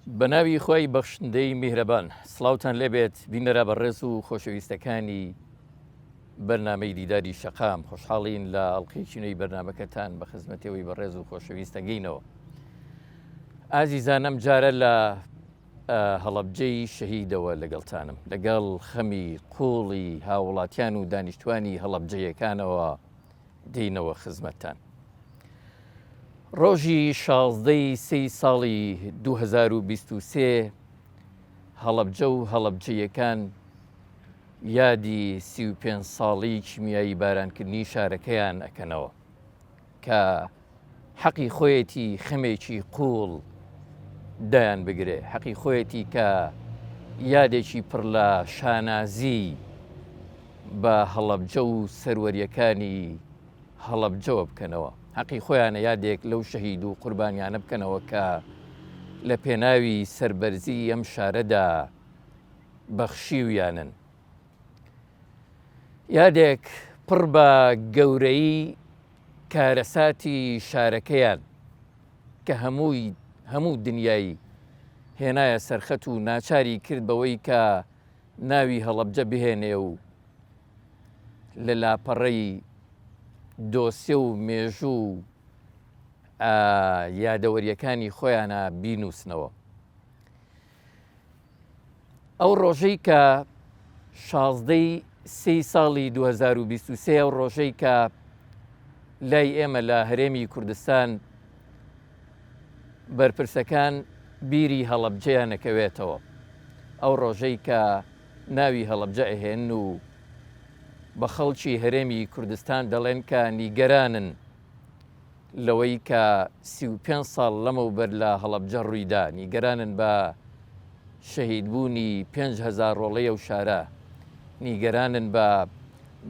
بەناوی خوای بەخشندەی میهرەبان سڵاوتان لێبێت بینەرە بەڕێز و خۆشەویستەکانی بەرنامەی دیداری شەقام خۆشحاڵین لە ئەڵلقەیەکی نوێی بەرنامەکەتان بە خزمەتەوەی بەڕێز و خۆشەویستەگەینەوە ئازیزان ئەم جارە لە هەڵەبجەی شەهیدەوە لەگەڵتانم لەگەڵ خەمی قوڵی هاوڵاتیان و دانیشتوانی هەڵەبجەیەکانەوە دێینەوە خزمەتتان. ڕۆژی شازدەی سێی ساڵی 2023 هەڵەبجە و هەڵەبجەیەکان یادی 35 ساڵی کیمیایی بارانکردنی شارەکەیان ئەکەنەوە کە حەقی خۆیەتی خەمێکی قوڵ دایان بگرێ حەقی خۆیەتی کە یادێکی پڕ لە شانازی بە هەڵەبجە و سەروەریەکانی هەڵەبجەوە بکەنەوە حەقی خۆیانە یادێک لەو شەهید و قوربانیانە بکەنەوە کە لە پێناوی سەربەرزی ئەم شارەدا بەخشیویانن. یادێک پڕ بە گەورەیی کارەساتی شارەکەیان کە هەمووی هەموو دنیای هێنایە سەرخەت و ناچاری کرد بەوەی کە ناوی هەڵەبجە بهێنێ و لە لاپەڕەی دۆسیە و مێژوو و یادەوەریەکانی خۆیانە بینووسنەوە. ئەو ڕۆژەی کە شازدەی سێی ساڵی 2023 ئەو ڕۆژەی کە لای ئێمە لە هەرێمی کوردستان بەرپرسەکان بیری هەڵەبجەیان نەکەوێتەوە ئەو ڕۆژەی کە ناوی هەڵەبجە ئەهێن و بە خەڵکی هەرێمی کوردستان دەڵێن کە نیگەرانن لەوەی کە 35 ساڵ لەمەوبەر لە هەڵەبجە ڕوویدا، نیگەرانن بە شەهیدبوونی 5000 ڕۆڵەی ئەو شارە، نیگەرانن بە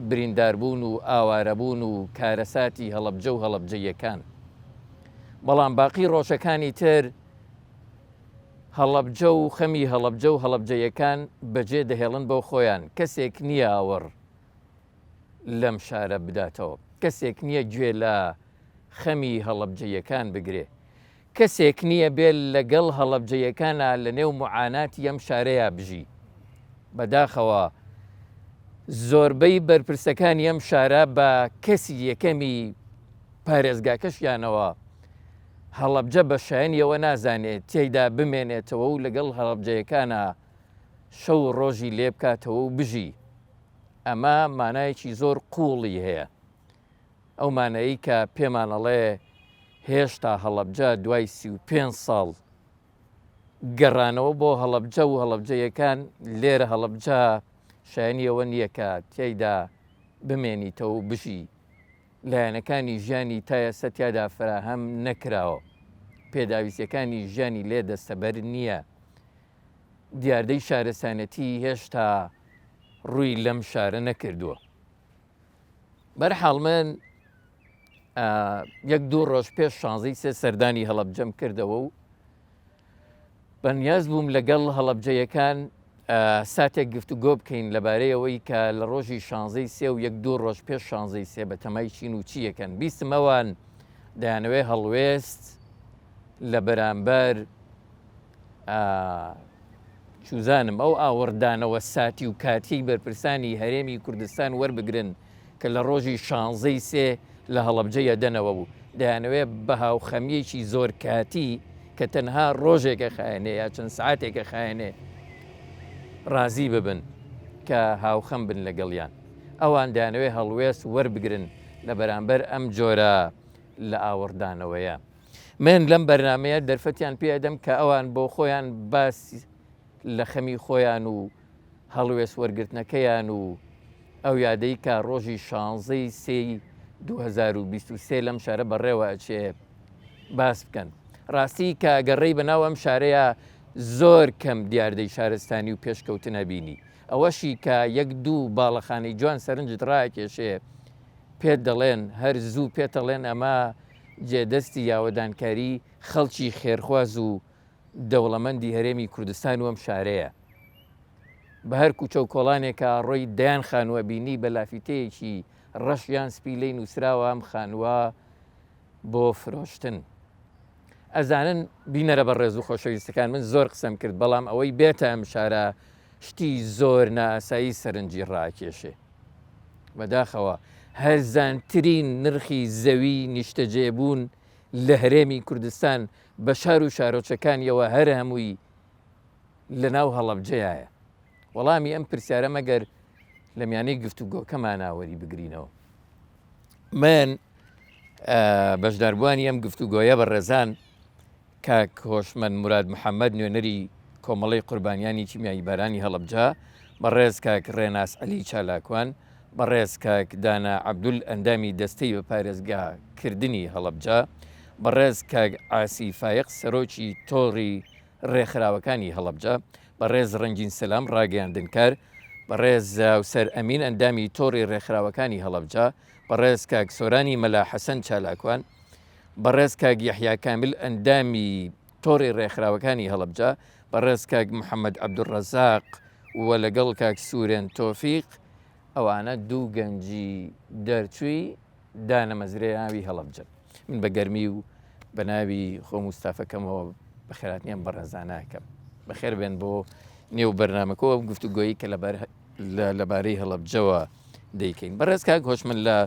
برینداربوون و ئاوارەبوون و کارەساتی هەڵەبجە و هەڵەبجەییەکان. بەڵام باقی ڕۆژەکانی تر هەڵەبجە و خەمی هەڵەبجە و هەڵەبجەیەکان بەجێ دەهێڵن بۆ خۆیان، کەسێک نییە ئاوڕ لەم شارە بداتەوە. کەسێک نییە گوێ لە خەمی هەڵەبجەییەکان بگرێ. کەسێک نییە بێ لەگەڵ هەڵەبجەییەکانا لە نێو موعاناتی ئەم شارەیا بژی. بەداخەوە زۆربەی بەرپرسەکانی ئەم شارە بە کەسی یەکەمی پارێزگاکەشیانەوە هەڵەبجە بە شایەنی ئەوە نازانێ تێیدا بمێنێتەوە و لەگەڵ هەڵەبجەیەکانا شەو و ڕۆژی لێ بکاتەوە و بژی. ئەمە مانایەکی زۆر قووڵی هەیە. ئەو مانایەی کە پێمان ئەڵێ هێشتا هەڵەبجە دوای 35 ساڵ گەڕانەوە بۆ هەڵەبجە و هەڵەبجەیەکان لێرە هەڵەبجە شایەنی ئەوە نییە کە تیایدا بمێنیتەوە و بژی. لایەنەکانی ژیانی تا ئێستا تیادا فەراهەم نەکراوە. پێداویستیەکانی ژیانی لێ دەستەبەر نییە. دیاردەی شارستانێتی هێشتا ڕووی لەم شارە نەکردووە. بەرحاڵ من یەک دوو ڕۆژ پێش شانزەی سێ سەردانی هەڵەبجەم کردەوە و بەنیاز بووم لەگەڵ هەڵەبجەیەکان ساتێک گفتوگۆ بکەین لەبارەی ئەوەی کە لە ڕۆژی شانزەی سێ و یەک دوو ڕۆژ پێش شانزەی سێ بە تەمای چین و چیەکەن بیستم ئەوان دەیانەوێ هەڵوێست لە بەرامبەر چوزانم ئەو ئاوڕدانەوە ساتی و کاتیەی بەرپرسانی هەرێمی کوردستان وەربگرن کە لە ڕۆژی شانزەی سێ لە هەڵەبجە یەدەنەوە و دەیانەوێت بە هاوخەمیەکی زۆر کاتی کە تەنها ڕۆژێکە خایەنێ یا چەند سعاتێکە خایەنێ ڕازی ببن کە هاوخەم بن لەگەڵیان ئەوان دەیانەوێت هەڵوێست وەربگرن لە بەرامبەر ئەم جۆرە لە ئاوڕدانەوەیە. من لەم بەرنامەیە دەرفەتیان پێ ئەدەم کە ئەوان بۆ خۆیان باس لە خەمی خۆیان و هەڵوێست وەرگرتنەکەیان و ئەو یادەی کە ڕۆژی شانزەی سێی 2023 لەم شارە بەڕێوە ئەچێ باس بکەن. ڕاستی کە گەڕێی بە ناو ئەم شارەیە زۆر کەم دیاردەی شارستانی و پێشکەوتن ئەبینی. ئەوەشی کە یەک دوو باڵەخانەی جوان سەرنجت ڕاکێشێ پێت دەڵێن هەر زوو پێتەڵێن ئەمە جێدەستی یاوەدانکاری خەڵکی خێرخواز و دەوڵەمەندی هەرێمی کوردستان و ئەم شارەیە. بە هەر کوچە و کۆڵانێکا ڕۆی دەیان خانووە بینی بە لافیتەیەکی ڕەش یان سپی لێی نووسراوە ئەم خانووە بۆ فرۆشتن. ئەزانن بینەرە بەڕێز و خۆشەویستەکان من زۆر قسەم کرد بەڵام ئەوەی بێتە ئەم شارە شتی زۆر نائاسایی سەرنجی ڕاکێشێ. بەداخەوە هەرزانترین نرخی زەوی نیشتەجێبوون لە هەرێمی کوردستان بە شار و شارۆچەکانیەوە هەر هەمووی لە ناو هەڵەبجەیایە. وەڵامی ئەم پرسیارە مەگەر لە میانەی گفتوگۆکەمانا وەری بگرینەوە. من بەشداربووانی ئەم گفتوگۆیە بەڕێزان کاک هۆشمەند موراد محەمەد نوێنەری کۆمەڵەی قوربانیانی کیمیاییبارانی هەڵەبجە، بەڕێز کاک ڕێناس عەلی چالاکوان، بەڕێز کاک دانا عەبدول ئەندامی دەستەی بە پارێزگا کردنی هەڵەبجە، بەڕێز کاک عاسی فایەق سەرۆکی تۆڕی ڕێکخراوەکانی هەڵەبجە، بەڕێز ڕەنگین سەلام ڕاگەیاندنکار، بەڕێز هاوسەر ئەمین ئەندامی تۆڕی ڕێکخراوەکانی هەڵەبجە، بەڕێز کاک سۆرانی مەلا حەسەن چالاکوان، بەڕێز کاک یەحیا کامیل ئەندامی تۆڕی ڕێکخراوەکانی هەڵەبجە، بەڕێز کاک محەمەد عەبدولڕەزاق و لەگەڵ کاک سورێن تۆفیق، ئەوانە دوو گەنجی دەرچووی دانەمەزرێناوی هەڵەبجەن. من بە گەرمی و بە ناوی خۆم و ستافەکەمەوە بەخێرهاتنی ئەم بەڕێزانە ئەکەم. بەخێر بێن بۆ نێو بەرنامەکە و ئەم گفتوگۆیەی کە لەبارەی هەڵەبجەوە دەیکەین. بەڕێز کاک هۆشمن لە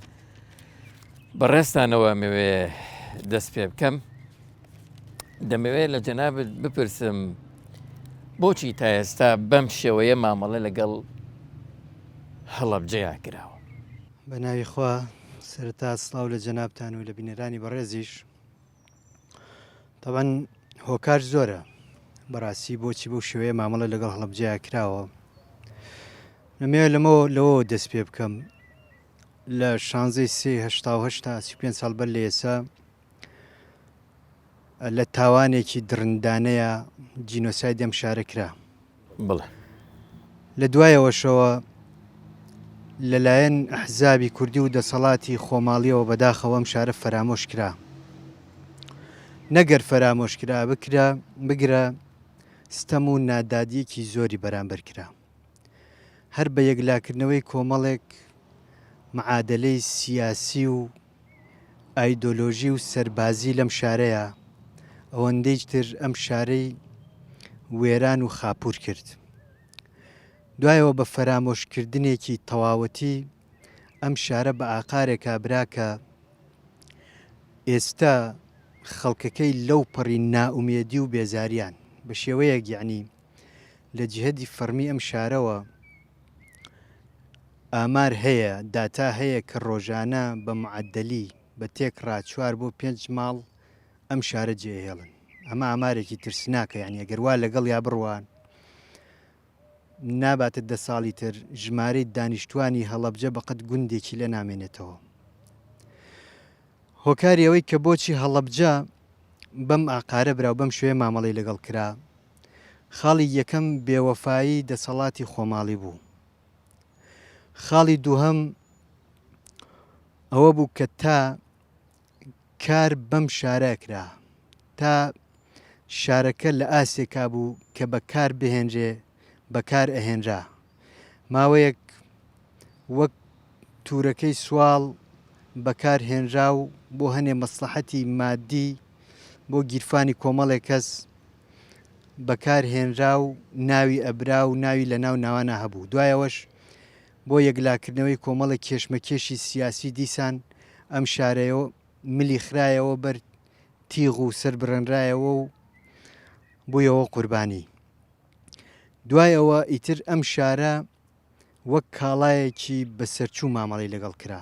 بەڕێزتانەوە ئەمەوێ دەست پێ بکەم. دەمەوێت لە جەنابت بپرسم بۆچی تا ئێستا بەم شێوەیە مامەڵە لەگەڵ هەڵەبجەیا کراوە؟ بە ناوی خوا سەرەتا سڵاو لە جەنابتان و لە بینەرانی بەڕێزیش. تەبعەن هۆکار زۆرە بەڕاستی بۆچی بەو شێوەیە مامەڵە لەگەڵ هەڵەبجەیا کراوە. نەمەوێ لەمەوە لەوەوە دەست پێ بکەم لە شانزەی سێ هەشتا و هەشتا 35 ساڵ بەر لە ئێستا لە تاوانێکی دڕندانەیە جینۆسایدی ئەم شارە کرا. بڵێ. لە دوایەوەشەوە لەلایەن ئەحزابی کوردی و دەسەڵاتی خۆماڵیەوە بەداخەوە ئەم شارە فەرامۆش کرا. نەگەر فەرامۆش کرا بکرا بگرە ستەم و نادادیەکی زۆری بەرامبەر کرا. هەر بە یەکلاکردنەوەی کۆمەڵێک معادەلەی سیاسی و ئایدۆلۆژی و سەربازی لەم شارەیا ئەوەندەی تر ئەم شارەی وێران و خاپوور کرد. دوایەوە بە فەرامۆشکردنێکی تەواوەتی ئەم شارە بە ئاقارێکا برا کە ئێستا خەڵکەکەی لەو پەڕی نائومێدی و بێزاریان بە شێوەیەک یەعنی لە جیهەتی فەڕمی ئەم شارەوە ئامار هەیە، داتا هەیە کە ڕۆژانە بە معەدەلی، بە تێکڕا چوار بۆ پێنج ماڵ ئەم شارە جێئەهێڵن. ئەمە ئامارێکی ترسناکە، یانی ئەگەر وا لەگەڵیا بڕوان ناباتە دە ساڵی تر ژمارەی دانیشتوانی هەڵەبجە بەقەد گوندێکی لێ نامێنێتەوە. هۆکاری ئەوەی کە بۆچی هەڵەبجە بەم ئاقارە برا و بەم شێوەیە مامەڵەی لەگەڵ کرا، خاڵی یەکەم بێوەفایی دەسەڵاتی خۆماڵی بوو. خاڵی دووهەم ئەوە بوو کە تا کار بەم شارە کرا، تا شارەکە لە ئاستێکا بوو کە بە کار بهێنرێ بەکار ئەهێنرا. ماوەیەک وەک تورەکەی سواڵ بەکار هێنرا و بۆ هەنێ مەسڵەحەتی مادی بۆ گیرفانی کۆمەڵێ کەس بەکار هێنرا و ناوی ئەبرا و ناوی لە ناو ناوانا هەبوو. دوای ئەوەش بۆ یەکلاکردنەوەی کۆمەڵێک کێشمەکێشی سیاسی دیسان ئەم شارەیە ملی خرایەوە بەر تیغ و سەر بڕێنرایەوە و بوویەوە قوربانی. دوای ئەوە ئیتر ئەم شارە وەک کاڵایەکی بەسەرچوو مامەڵەی لەگەڵ کرا.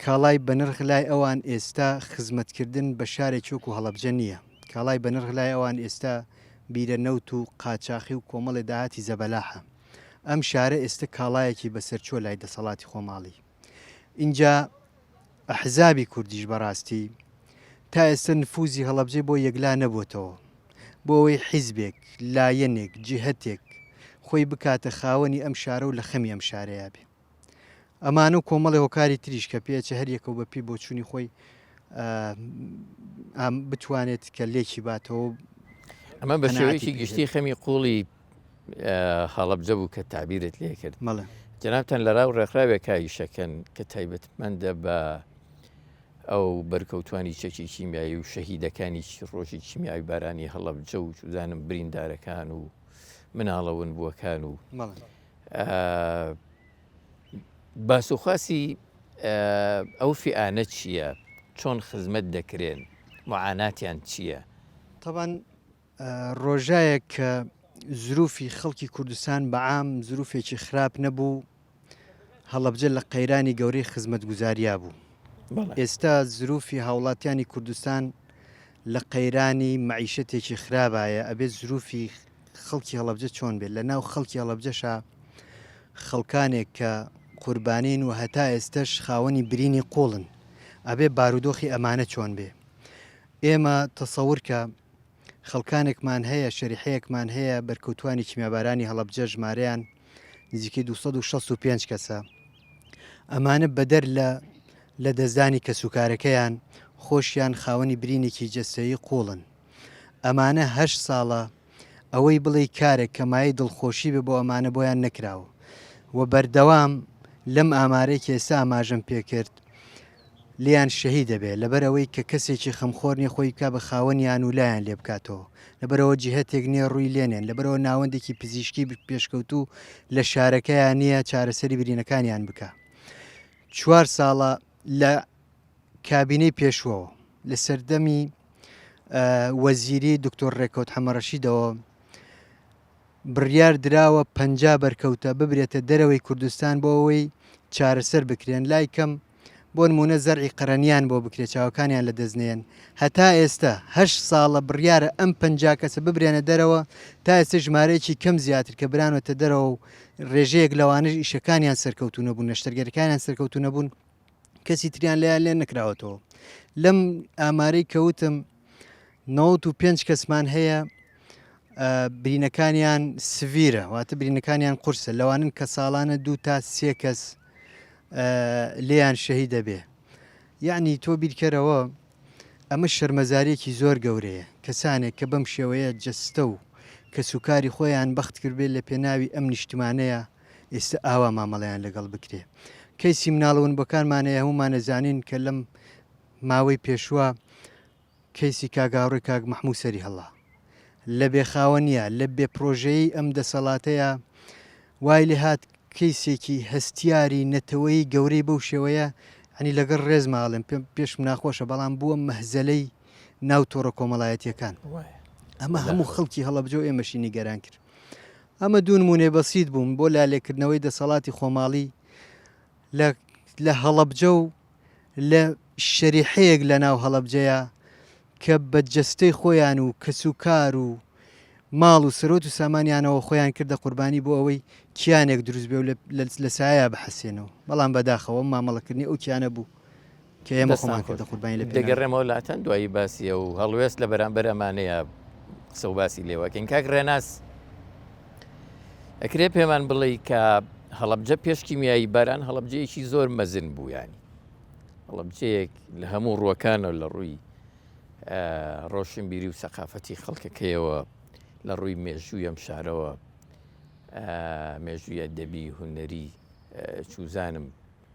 کاڵای بەنرخ لای ئەوان ئێستا خزمەتکردن بە شارێکی وەکو هەڵەبجە نییە. کاڵای بەنرخ لای ئەوان ئێستا بیرە نەوت و قاچاخی و کۆمەڵێ داهاتی زەبەلاحە. ئەم شارە ئێستە کاڵایەکی بەسەرچووە لای دەسەڵاتی خۆماڵی. ئینجا ئەحزابی کوردیش بەڕاستی تا ئێستا نفوزی هەڵەبجەی بۆ یەکلا نەبووەتەوە بۆ ئەوەی حیزبێک، لایەنێک، جیهەتێک خۆی بکاتە خاوەنی ئەم شارە و لە خەمی ئەم شارەیا بێ. ئەمانە و کۆمەڵێ هۆکاری تریش کە پێچە هەر یەکە و بە پێی بۆچوونی خۆی بتوانێت کە لێکی باتەوە. ئەمە بە شێوەیەکی گشتی خەمی قوڵی هەڵەبجە بوو کە تەعبیرت لێ کرد. بەڵێ. جەنابتان لە راو ڕێکخراوێکا ئیشەکەن کە تایبەتمەندە بە. ئەو بەرکەوتوانی چەکی کیمیایی و شەهیدەکانی ڕۆژی کیمیاوی بارانی هەڵەبجە و چوزانم بریندارەکان و مناڵە ونبووەکان و باسوخواسی ئەو فیئانە چییە؟ چۆن خزمەت دەکرێن؟ معاناتیان چییە؟ تەبعەن ڕۆژایەک کە زروفی خەڵکی کوردستان بە عام زروفێکی خراپ نەبوو، هەڵەبجە لە قەیرانی گەورەی خزمەتگوزاریا بوو. ئێستا زروفی هاوڵاتیانی کوردستان لە قەیرانی مەعیشەتێکی خرابایە، ئەبێت زروفی خەڵکی هەڵەبجە چۆن بێت؟ لە ناو خەڵکی هەڵەبجەشا خەڵکانێک کە قوربانین و هەتا ئێستەش خاوەنی برینی قوڵن، ئەبێ بارودۆخی ئەمانە چۆن بێ؟ ئێمە تەسەور کە خەڵکانێکمان هەیە، شەریحەیەکمان هەیە بەرکەوتوانی کیمیابارانی هەڵەبجە ژمارەیان نزیکەی 265 کەسە. ئەمانە بەدەر لە لەدەستدانی کەسوکارەکەیان، خۆشیان خاوەنی برینێکی جەستەیی قووڵن. ئەمانە هەشت ساڵە ئەوەی بڵێی کارێک کە مایەی دڵخۆشی بێ بۆ ئەمانە بۆیان نەکراوە و بەردەوام لەم ئامارەی کە ئێستا ئاماژەم پێکرد لێیان شەهید دەبێ لەبەر ئەوەی کە کەسێکی خەمخۆر نیە خۆی بکا بە خاوەنیان و لایان لێ بکاتەوە لەبەرئەوە جیهەتێک نیە ڕووی لێنێن لەبەرئەوە ناوەندێکی پزیشکی پێشکەوتوو لە شارەکەیان نیە چارەسەری برینەکانیان بکا چوار ساڵە لە کابینەی پێشوەوە لە سەردەمی وەزیری دکتۆر ڕێکەوت حەمەڕەشیدەوە بڕیار دراوە 50 بەرکەوتە ببرێتە دەرەوەی کوردستان بۆ ئەوەی چارەسەر بکرێن لای کەم بۆ نمونە زەرعی قەرەنیان بۆ بکرێت چاوەکانیان لە دەست نێن هەتا ئێستا هەشت ساڵە بڕیارە ئەم 50 کەسە ببرێنە دەرەوە تا ئێستا ژمارەیەکی کەم زیاتر کە برانەتە دەرەوە و ڕێژەیەک لەوانەش ئیشەکانیان سەرکەوتو نەبوون نەشتەرگەرەکانیان سەرکەوتو نەبوون کەسی تریان لێیان لێ نەکراوەتەوە لەم ئامارەی کەوتم 95 کەسمان هەیە برینەکانیان سڤیرە واتە برینەکانیان قورسە لەوانن کە ساڵانە دوو تا سێ کەس لێیان شەهی دەبێ یعنی تۆ بیرکەرەوە ئەمە شەرمەزاریەکی زۆر گەورەیە کەسانێک کە بەم شێوەیە جەستە و کەسوکاری خۆیان بەخت کردبێت لە پێناوی ئەم نیشتمانەیە ئێستا ئاوا مامەڵەیان لەگەڵ بکرێ. کەیسی مناڵە ونبوەکانمان هەیە هەموومان ئەزانین کە لەم ماوەی پێشوە کەیسی کاک هاوڕێ کاک مەحموو سەری هەڵا لە بێ خاوەنیە لە بێ پرۆژەیی ئەم دەسەڵاتەیە وای لێ هات کەیسێکی هەستیاری نەتەوەیی گەورەی بەو شێوەیە ینی لەگەڵ ڕێزما ئەڵێم پێم پێشم ناخۆشە بەڵام بووە مەهزەلەی ناو تۆڕە کۆمەڵایەتیەکان ئەمە هەموو خەڵکی هەڵەبجە و ئێمەشی نیگەران کرد ئەمە دوو نمونەی بەسیت بووم بۆ لالێکردنەوەی دەسەڵاتی خۆماڵی لە لە هەڵەبجە و لە شەریحەیەک لە ناو هەڵەبجەیە کە بە جەستەی خۆیان و کەسوکار و ماڵ و سەرۆت و سامانیانەوە خۆیان کردە قوربانی بۆ ئەوەی کیانێک دروست بێ و لە سایە بحەسێنەوە بەڵام بەداخەوە مامەڵەکردنی ئەو کیانە بوو کە ئێمە خۆمان کردە قوربانی لە دەگەڕێمەوە لاتان دوایی باسی ئەو هەڵوێست لە بەرامبەر ئەمانەیە قسە و باسی لێوەکەین کاک ڕێناس ئەکرێ پێمان بڵێ کە هەڵەبجە پێش کیمیایی باران هەڵەبجەیەکی زۆر مەزن بوو ینی هەڵەبجەیەک لە هەموو ڕووەکانەوە لە ڕووی ڕۆشنبیری و سەقافەتی خەڵکەکەیەوە لە ڕووی مێژووی ئەم شارەوە مێژووی ئەدەبی هونەری چوزانم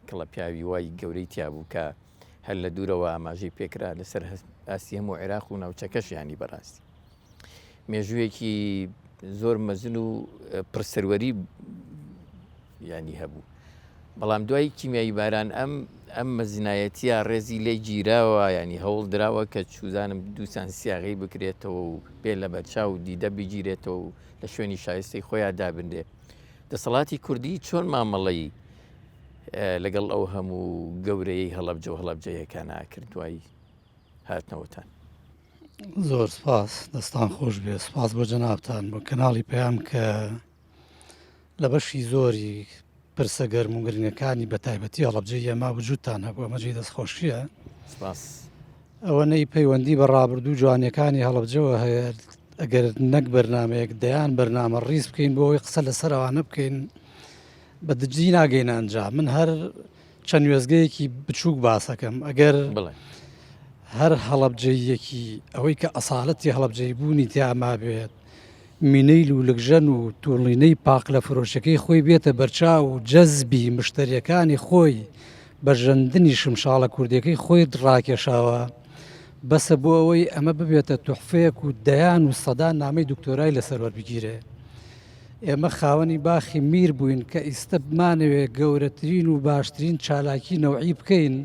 کڵە پیاوی وای گەورەی تیا بوو کە هەر لە دوورەوە ئاماژەی پێکرا لەسەر ئاستی هەموو عێراق و ناوچەکەش ینی بەڕاستی مێژوویەکی زۆر مەزن و پرسەروەری ینی هەبوو بەڵام دوای کیمیایی باران ئەم ئەم مەزنایەتیە ڕێزی لێ گیراوە ینی هەوڵ دراوە کە چوزانم دووسان سیاغی بکرێتەوە و پێ لە بەرچاو و دیدە بگیرێتەوە و لە شوێنی شایستەی خۆیان دابنرێ دەسەڵاتی کوردی چۆن مامەڵەی لەگەڵ ئەو هەموو گەورەی هەڵەبجە و هەڵەبجەیەکانە کرد دوای هاتنەوەتان؟ زۆر سپاس دەستان خۆش بێ سپاس بۆ جەنابتان بۆ کەناڵی پەیام کە لە بەشی زۆری پرسە گەرم و گرنگەکانی بە تایبەتی هەڵەبجەی ئێمە وجودتان هەبوو ئەمە جێی دەستخۆشیە سپاس ئەوەنەی پەیوەندی بە ڕابردوو جوانیەکانی هەڵەبجەوە هەیە ئەگەر نەک بەرنمەیەک دەیان بەرنامە ڕیز بکەین بۆ ئەوەی قسە لەسەر ئەوانە بکەین بە دجی ناگەینە ئەنجام من هەر چەند وێزگەیەکی بچووک باسەکەم ئەگەر هەر هەڵەبجەیەکی ئەوەی کە ئەساڵەتی هەڵەبجەی بوونی تیا مابێت مینەی لوولکژەن و توڵینەی پاقلە فرۆشەکەی خۆی بێتە بەرچاو و جەزبی مشتەریەکانی خۆی. بە ژەندنی شمشاڵە کوردیەکەی خۆی ڕاکێشاوە، بەسە بۆ ئەوەی ئەمە ببێتە توحفەیەک و دەیان و سەدان نامەی دکتۆرای لەسەر وەربگیرێ. ئێمە خاوەنی باخی میر بووین کە ئیستە بمانەوێ گەورەترین و باشترین چالاکی نەوعی بکەین،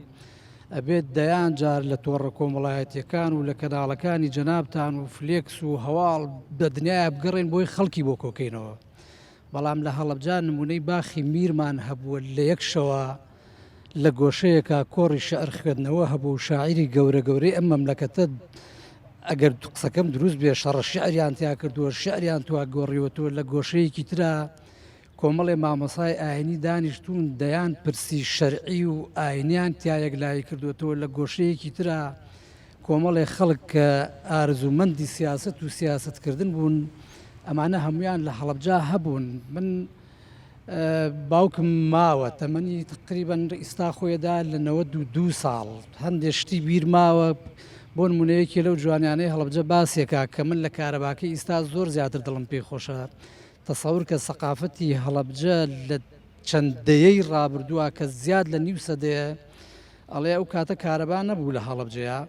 ئەبێت دەیان جار لە تۆڕە کۆمەڵایەتیەکان و لە کەناڵەکانی جەنابتان و فلێکس و هەواڵ بە دنیایا بگەڕێین بۆی خەڵکی بۆ کۆکەینەوە. بەڵام لە هەڵەبجە نمونەی باخی میرمان هەبووە لە یەک شەوا لە گۆشەیەکا کۆڕی شیعر خوێندنەوە هەبوو و شاعیری گەورە گەورەی ئەم مەملەکەتە ئەگەر قسەکەم دروست بێ شەڕە شیعریان تیا کردووە شیعریان توا گۆڕیوەتەوە لە گۆشەیەکی ترا کۆمەڵێ مامۆسای ئاینی دانیشتوون دەیان پرسی شەرعی و ئاینیان تیا یەکلایی کردووەتەوە لە گۆشەیەکی ترا کۆمەڵێ خەڵک کە ئارزوومەندی سیاسەت و سیاسەتکردن بوون، ئەمانە هەموویان لە هەڵەبجە هەبوون. من باوکم ماوە، تەمەنی تەقریبەن ئیستا خۆیدا لە 92 ساڵ، هەندێ شتی بیر ماوە، بۆ نموونە یەکێ لەو جوانیانەی هەڵەبجە باسێکا کە من لە کارەباکەی ئیستا زۆر زیاتر دڵم پێی خۆشە، تەسەور کە سەقافەتی هەڵەبجە لە چەند دەیەی ڕابردووە کە زیاد لە نیو سەدەیە ئەڵێ ئەو کاتە کارەبا نەبوو لە هەڵەبجەیا،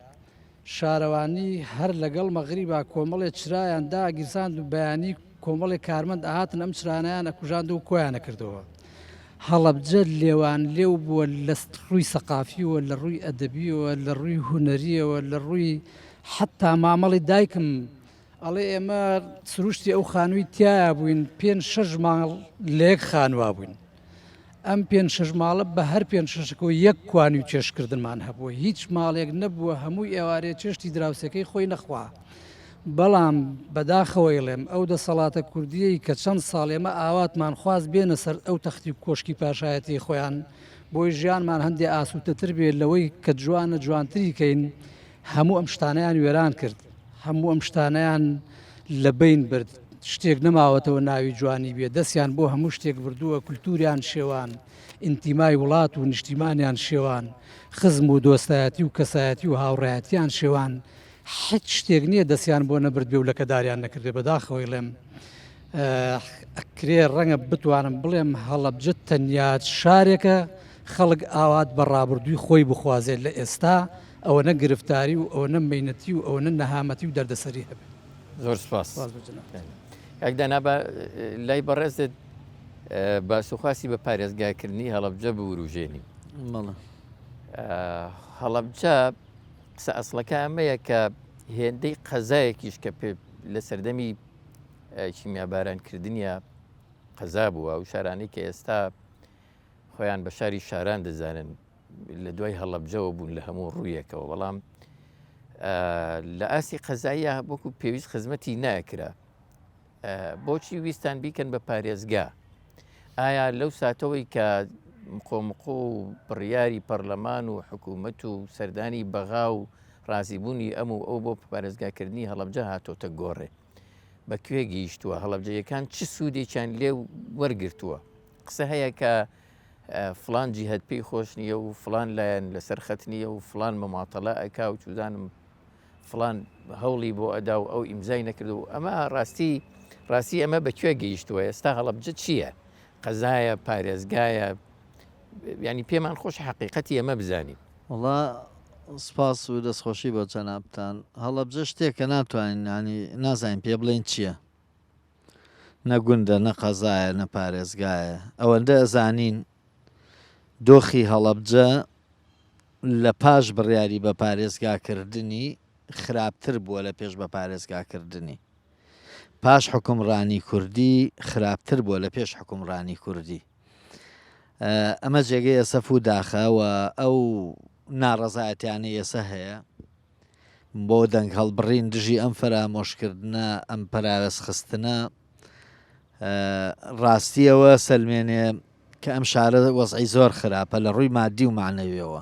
شارەوانی هەر لەگەڵ مەغریبا کۆمەڵێ چرایان داگیرساند و بەیانی کۆمەڵێ کارمەند ئەهاتن ئەم چرانەیان ئەکوژاند و کۆیان ئەکردەوە. هەڵەبجە لێوان لێو بووە لە ڕووی سەقافیەوە، لە ڕووی ئەدەبیەوە، لە ڕووی هونەریەوە، لە ڕووی حەتتا مامەڵی دایکم ئەڵێ ئێمە سروشتی ئەو خانووی تیایا بووین پێنج شەش ماڵ لە یەک خانوا بووین. ئەم پێنج شەش ماڵە بە هەر پێنج شەشەکەوە یەک کوانی و چێشتکردنمان هەبووە، هیچ ماڵێک نەبووە هەموو ئێوارێ چێشتی دراوسێکەی خۆی نەخوا. بەڵام بەداخەوە ئەیڵێم ئەو دەسەڵاتە کوردییەی کە چەند ساڵ ئێمە ئاواتمان خواست بێنە سەر ئەو تەختی و کۆشکی پاشایەتیی خۆیان بۆی ژیانمان هەندێ ئاسوودەتر بێ لەوەی کە جوانە جوانتری کەین هەموو ئەم شتانەیان وێران کرد، هەموو ئەم شتانەیان لە بەین برد، شتێک نەماوەتەوە ناوی جوانی بێ، دەستیان بۆ هەموو شتێک بردووە، کولتووریان شێوان، ئینتیمای وڵات و نیشتیمانیان شێوان، خزم و دۆستایەتی و کەسایەتی و هاوڕێیەتیان شێوان، حیچ شتێک نییە دەستیان بۆ نەبردبێ و لەکەداریان نەکردبێ، بەداخەوە ئەیڵێم ئەکرێ ڕەنگە بتوانم بڵێم هەڵەبجە تەنیا شارێکە خەڵک ئاوات بە ڕابردووی خۆی بخوازێت لە ئێستا ئەوەنە گرفتاری و ئەوەنە مەینەتی و ئەوەنە نەهامەتی و دەردەسەری هەبێت. زۆر سپاس. سپاس بۆ جەنابت. کاک دانا با لای بەڕێزت باس و خواسی بە پارێزگاکردنی هەڵەبجە بوروژێنین. بەڵێ. هەڵەبجە قسە ئەسڵەکە ئەمەیە کە هێندەی قەزایەکیش کە پێ لە سەردەمی کیمیابارانکردنیە قەزا بووە و شارانەی کە ئێستا خۆیان بە شاری شاران دەزانن لە دوای هەڵەبجەوە بوون لە هەموو ڕوویەکەوە بەڵام لە ئاستی قەزاییە وەکو پێویست خزمەتی ناکرا بۆچی ویستان بیکەن بە پارێزگا ئایا لەو ساتەوەی کە مقۆمقۆ و بڕیاری پەرلەمان و حکوومەت و سەردانی بەغا و ڕازیبوونی ئەم و ئەو بۆ پارێزگاکردنی هەڵەبجە هاتۆتە گۆڕێ بە کوێ گەیشتووە هەڵەبجەیەکان چ سوودێکیان لێ وەرگرتووە قسە هەیە کە فڵان جیهەت پێی خۆش نییە و فڵان لایەن لەسەر خەت نییە و فڵان مماتەڵە ئەکا و چوزانم فڵان هەوڵی بۆ ئەدا و ئەو ئیمزای نەکرد و ئەمە ڕاستی ڕاستی ئەمە بە کوێ گەیشتووە ئێستا هەڵەبجە چییە قەزایە پارێزگایە ینی پێمان خۆش حقیقەتی ئەمە بزانین وڵا سپاس و دەستخۆشی بۆ جەنابتان هەڵەبجە شتێکە ناتوانین ینی نازانین پێ بڵێن چییە نە گوندە نە قەزایە نە پارێزگایە ئەوەندە ئەزانین دۆخی هەڵەبجە لە پاش بڕیاری بە پارێزگاکردنی خراپتر بووە لە پێش بە پارێزگاکردنی پاش حکومڕانی کوردی خراپتر بووە لە پێش حکومڕانی کوردی ئەمە جێگەی ئەسەف و داخە و ئەو ناڕەزایەتیانەی ئێسە هەیە بۆ دەنگ هەڵبڕین دژی ئەم فەرامۆشکردنە، ئەم پەراوێزخستنە، ڕاستیەوە سەلمێنێ کە ئەم شارە وەزعی زۆر خراپە لە ڕووی مادی و معنەویەوە.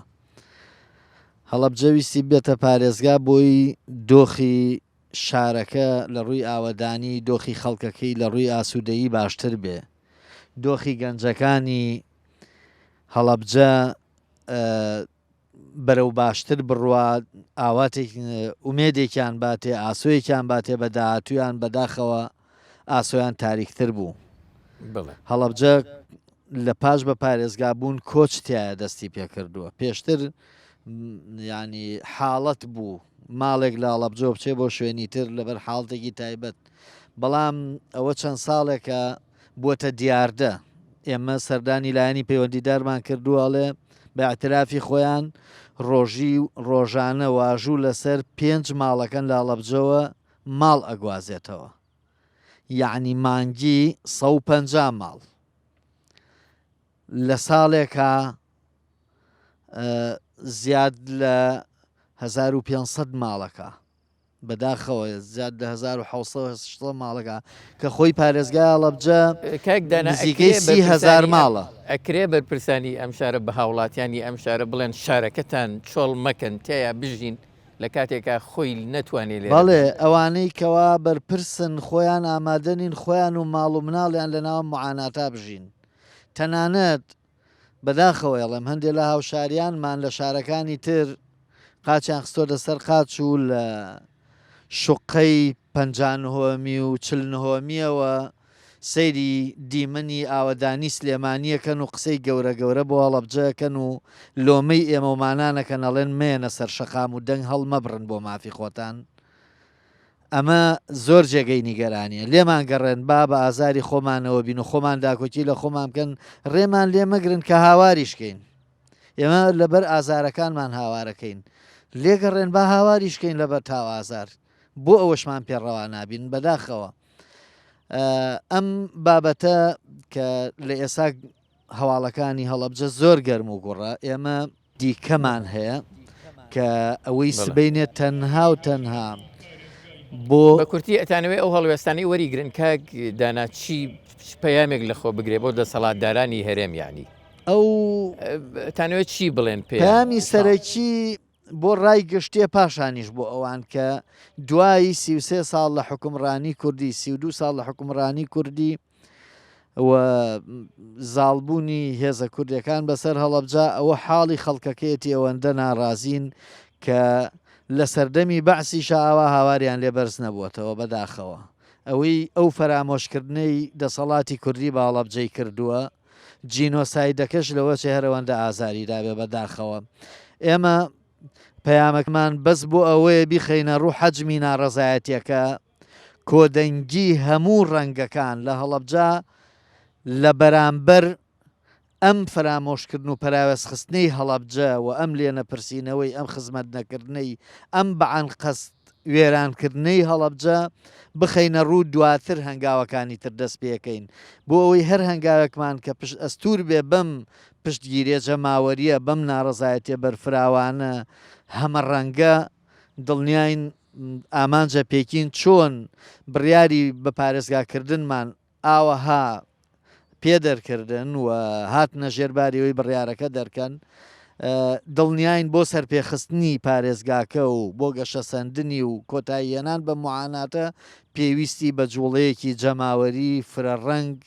هەڵەبجە ویستی بێتە پارێزگا بۆی دۆخی شارەکە لە ڕووی ئاوەدانی، دۆخی خەڵکەکەی لە ڕووی ئاسوودەیی باشتر بێ. دۆخی گەنجەکانی هەڵەبجە بەرەو باشتر بڕوا، ئاواتێک ئومێدێکیان باتێ، ئاسۆیەکیان باتێ بە داهاتوویان، بەداخەوە ئاسۆیان تاریکتر بوو. بەڵێ. هەڵەبجە لە پاش بە پارێزگا بوون کۆچ تایە دەستی پێکردووە پێشتر ینی حاڵەت بوو ماڵێک لە هەڵەبجەوە بچێ بۆ شوێنی تر لەبەر حاڵتێکی تایبەت بەڵام ئەوە چەند ساڵێکە بووەتە دیاردە ئێمە سەردانی لایەنی پەیوەندیدارمان کردووە ئەڵێ بە اعترافی خۆیان ڕۆژی ڕۆژانە واژوو لەسەر پێنج ماڵەکەن لە هەڵەبجەوە ماڵ ئەگوازێتەوە یەعنی مانگی 150 ماڵ لە ساڵێکا زیاد لە 1500 ماڵەکە بەداخەوە زیاد لە 1700 ماڵەکە کە خۆی پارێزگای هەڵەبجە کاک دانا نزیکەی ئەکرێ 30 هەزار بەرپرسانی ئەم ماڵە. ئەکرێ بەرپرسانی ئەم شارە بە هاوڵاتیانی ئەم شارە بڵێن شارەکەتان چۆڵ مەکەن تێیا بژین لە کاتێکا خۆی نەتوانێ لێرە بەڵێ بژی. ئەوانەی کەوا بەرپرسن خۆیان ئامادە نین خۆیان و ماڵ و مناڵیان لەناو ئەم معاناتا بژین تەنانەت بەداخەوە ئەڵێم هەندێ لە هاوشاریانمان لە شارەکانی تر قاچیان خستۆتە سەر قاچ و لە شوقەی 50 نهۆمی و 40 نهۆمیەوە سەیری دیمەنی ئاوەدانی سلێمانیەکەن و قسەی گەورە گەورە بۆ هەڵەبجەکەن و لۆمەی ئێمەومانانەکەن ئەڵێن مەیەنە سەر شەقام و دەنگ هەڵمەبڕن بۆ مافی خۆتان ئەمە زۆر جێگەی نیگەرانیە. لێمان گەڕێن با بە ئازاری خۆمانەوە بین و خۆمان داکۆکی لە خۆمان بکەن، ڕێمان لێ مەگرن کە هاواریش کەین. ئێمە لەبەر ئازارەکانمان هاوارەکەین. لێگەڕێن با هاواریش کەین لەبەر تاو ئازار. بۆ ئەوەشمان پێ ڕەوا نابین. بەداخەوە ئەم بابەتە کە لە ئێسا هەواڵەکانی هەڵەبجە زۆر گەرم و گوڕە، ئێمە دیکەمان هەیە کە ئەوەی سبەینێ تەنها و تەنها بۆ. بە کورتی ئەتانەوێ ئەو هەڵوێستانەی وەریگرن کاک دانا چی پەیامێک لە خۆ بگرێ بۆ دەسەڵاتدارانی هەرێم یانی ئەو ئەتانەوێ چی بڵێن پێیان؟ پەیامی سەرەکی بۆ ڕای گشتیە پاشانیش بۆ ئەوان کە دوای 33 ساڵ لە حوکمڕانی کوردی 32 ساڵ لە حوکمڕانی کوردی و زاڵبوونی هێزە کوردەکان بەسەر هەڵەبجە ئەوە حاڵی خەڵکەکەیەتی ئەوەندە ناڕازین کە لە سەردەمی بەعسیشا ئاوا هاواریان لێ بەرز نەبووەتەوە بەداخەوە ئەوەی ئەو فەرامۆشکردنەی دەسەڵاتی کوردی بە هەڵەبجەی کردووە جینۆسایدەکەش لەوە چێ هەرەوەندە ئازاری دابێ بەداخەوە ئێمە پەیامەکەمان بەس بۆ ئەوەیە بیخەینە ڕوو حەجمی ناڕەزایەتیەکە کۆدەنگی هەموو ڕەنگەکان لە هەڵەبجە لە بەرامبەر ئەم فەرامۆشکردن و پەراوێزخستنەی هەڵەبجە و ئەم لێنەپرسینەوەی ئەم خزمەت نەکردنەی ئەم بەئەنقەست وێرانکردنەی هەڵەبجە بخەینە ڕوو دواتر هەنگاوەکانی تر دەست پێکەین بۆ ئەوەی هەر هەنگاوێکمان کە پشت ئەستوور بێ بەم پشتگیریە جەماوەریە بەم ناڕەزایەتیە بەرفراوانە هەمەڕەنگە دڵنیاین ئامانجە پێکین چۆن بڕیاری بە پارێزگاکردنمان ئاوەها پێ دەرکردن و هاتنە ژێر باری ئەوەی بڕیارەکە دەرکەن، دڵنیاین بۆ سەرپێخستنی پارێزگاکە و بۆ گەشەسەندنی و کۆتاییهێنان بەم موعاناتە پێویستی بە جوڵەیەکی جەماوەری فرەڕەنگ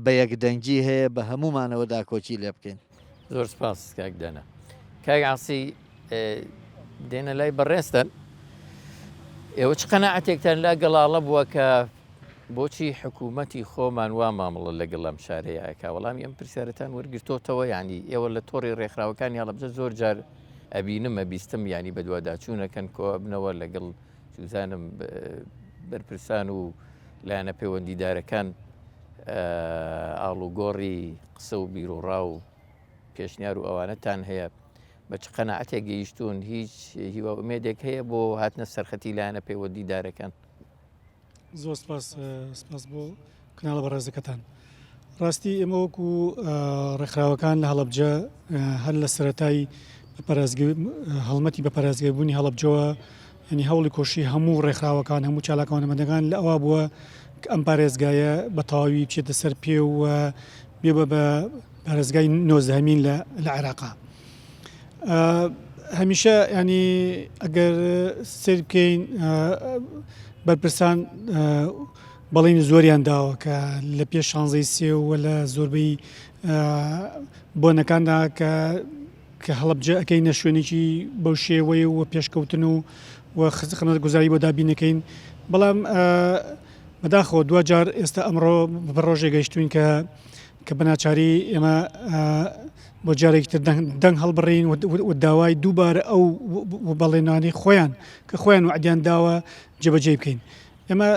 بە یەکدەنگی هەیە بە هەموومانەوە داکۆکی لێ بکەین. زۆر سپاس کاک دانا. کاک عاسی دێنە لای بەڕێزتان ئێوە چ قەناعەتێکتان لا گەڵاڵە بووە کە بۆچی حکوومەتی خۆمان وا مامەڵە لەگەڵ ئەم شارەیە ئەکا وەڵامی ئەم پرسیارەتان وەرگرتۆتەوە یعنی ئێوە لە تۆڕی ڕێکخراوەکانی هەڵەبجە زۆر جار ئەبینم ئەبیستم ینی بەدواداچوونەکەن کۆئەبنەوە لەگەڵ چوزانم بەرپرسان و لایەنە پەیوەندیدارەکان ئاڵوگۆڕی قسە و بیرۆڕا و پێشنیار و ئەوانەتان هەیە بە چ قەناعەتێک گەیشتوون هیچ هیوا ئومێدێک هەیە بۆ هاتنە سەرخەتی لایەنە پەیوەندیدارەکان؟ زۆر سپاس سپاس بۆ کناڵە بەڕێزەکەتان ڕاستی ئێمە وەکو ڕێکخراوەکان لە هەڵەبجە هەر لە سەرەتای هەڵمەتی بە پارێزگای بوونی هەڵەبجەوە ینی هەوڵی کۆشی هەموو ڕێکخراوەکان هەموو چالاکوانەمەندەکان لە ئەوە بووە کە ئەم پارێزگایە بە تەواوی بچێتە سەر پێ و بێ بە پارێزگای نۆزدەهەمین لە عێراقا. هەمیشە ینی ئەگەر سەیر بکەین بەرپرسان بەڵێنی زۆریان داوە کە لە پێش شانزەی سێ و لە زۆربەی بۆنەکاندا کە کە هەڵەبجە ئەکەینە شوێنێکی بەو شێوەیە و پێشکەوتن و و خزمەتگوزاری بۆ دابینەکەین بەڵام بەداخەوە دواجار ئێستا ئەمڕۆ بە ڕۆژێ گەیشتوین کە. کە بەناچاری ئێمە بۆ جارێکی تر دەنگ هەڵبڕین و داوای دووبارە ئەو بەڵێنانەی خۆیان کە خۆیان وەعدیان داوە جێبەجێی بکەین. ئێمە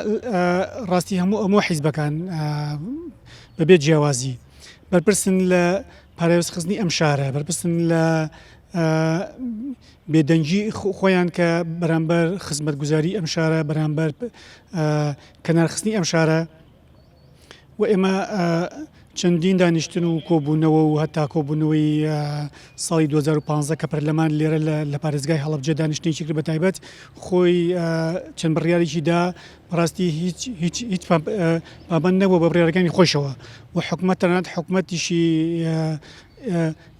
ڕاستی هەموو ئەمۆ حیزبەکان بەبێ جیاوازی بەرپرسن لە پارێزخستنی ئەم شارە بەرپرسن لە بێدەنگی خۆیان کە بەرامبەر خزمەتگوزاری ئەم شارە بەرامبەر کەنارخستنی ئەم شارە و ئێمە چەندین دانیشتن و کۆبوونەوە و هەتا کۆبوونەوەی ساڵی 2015 کە پەرلەمان لێرە لە پارێزگای هەڵەبجە دانیشتنێکی کرد بە تایبەت خۆی چەند بڕیارێکی دا بەڕاستی هیچ هیچ هیچ پابەند نەبووە بە بڕیارەکانی خۆشەوە و حکومەت تەنانەت حکومەتیشی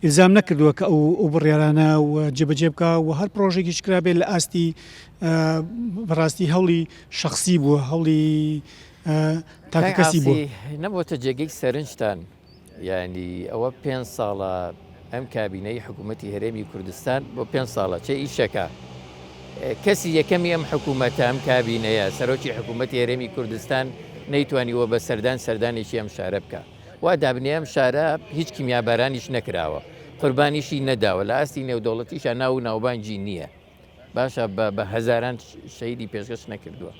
ئیلزام نەکردووە کە ئەو ئەو بڕیارانە و جێبەجێ بکا و هەر پرۆژێکیش کرابێت لە ئاستی بەڕاستی هەوڵی شخصی بووە هەوڵی تاکەکەسی بووە. نەبۆتە جێگەی سەرنجتان یانی ئەوە پێ ساڵە ئەم کابینەی حکوومەتی هەرێمی کوردستان بۆ پێ ساڵە چێ ئیشەکە کەسی یەکەمی ئەم حکوومەتە ئەم کابینەیە سەرۆکی حکوومەتی هەرێمی کوردستان نەیتوانیوە بە سەردان سەردانێکی ئەم شارە بکە وا دابنێ ئەم شارە هیچ کیمیابارانیش نەکراوە قوربانیشی نەداوە لە ئاستی نێودەوڵەتیشا ناو و ناوبانگی نییە باشە بە هەزاران شەیدی پێشکەش نەکردووە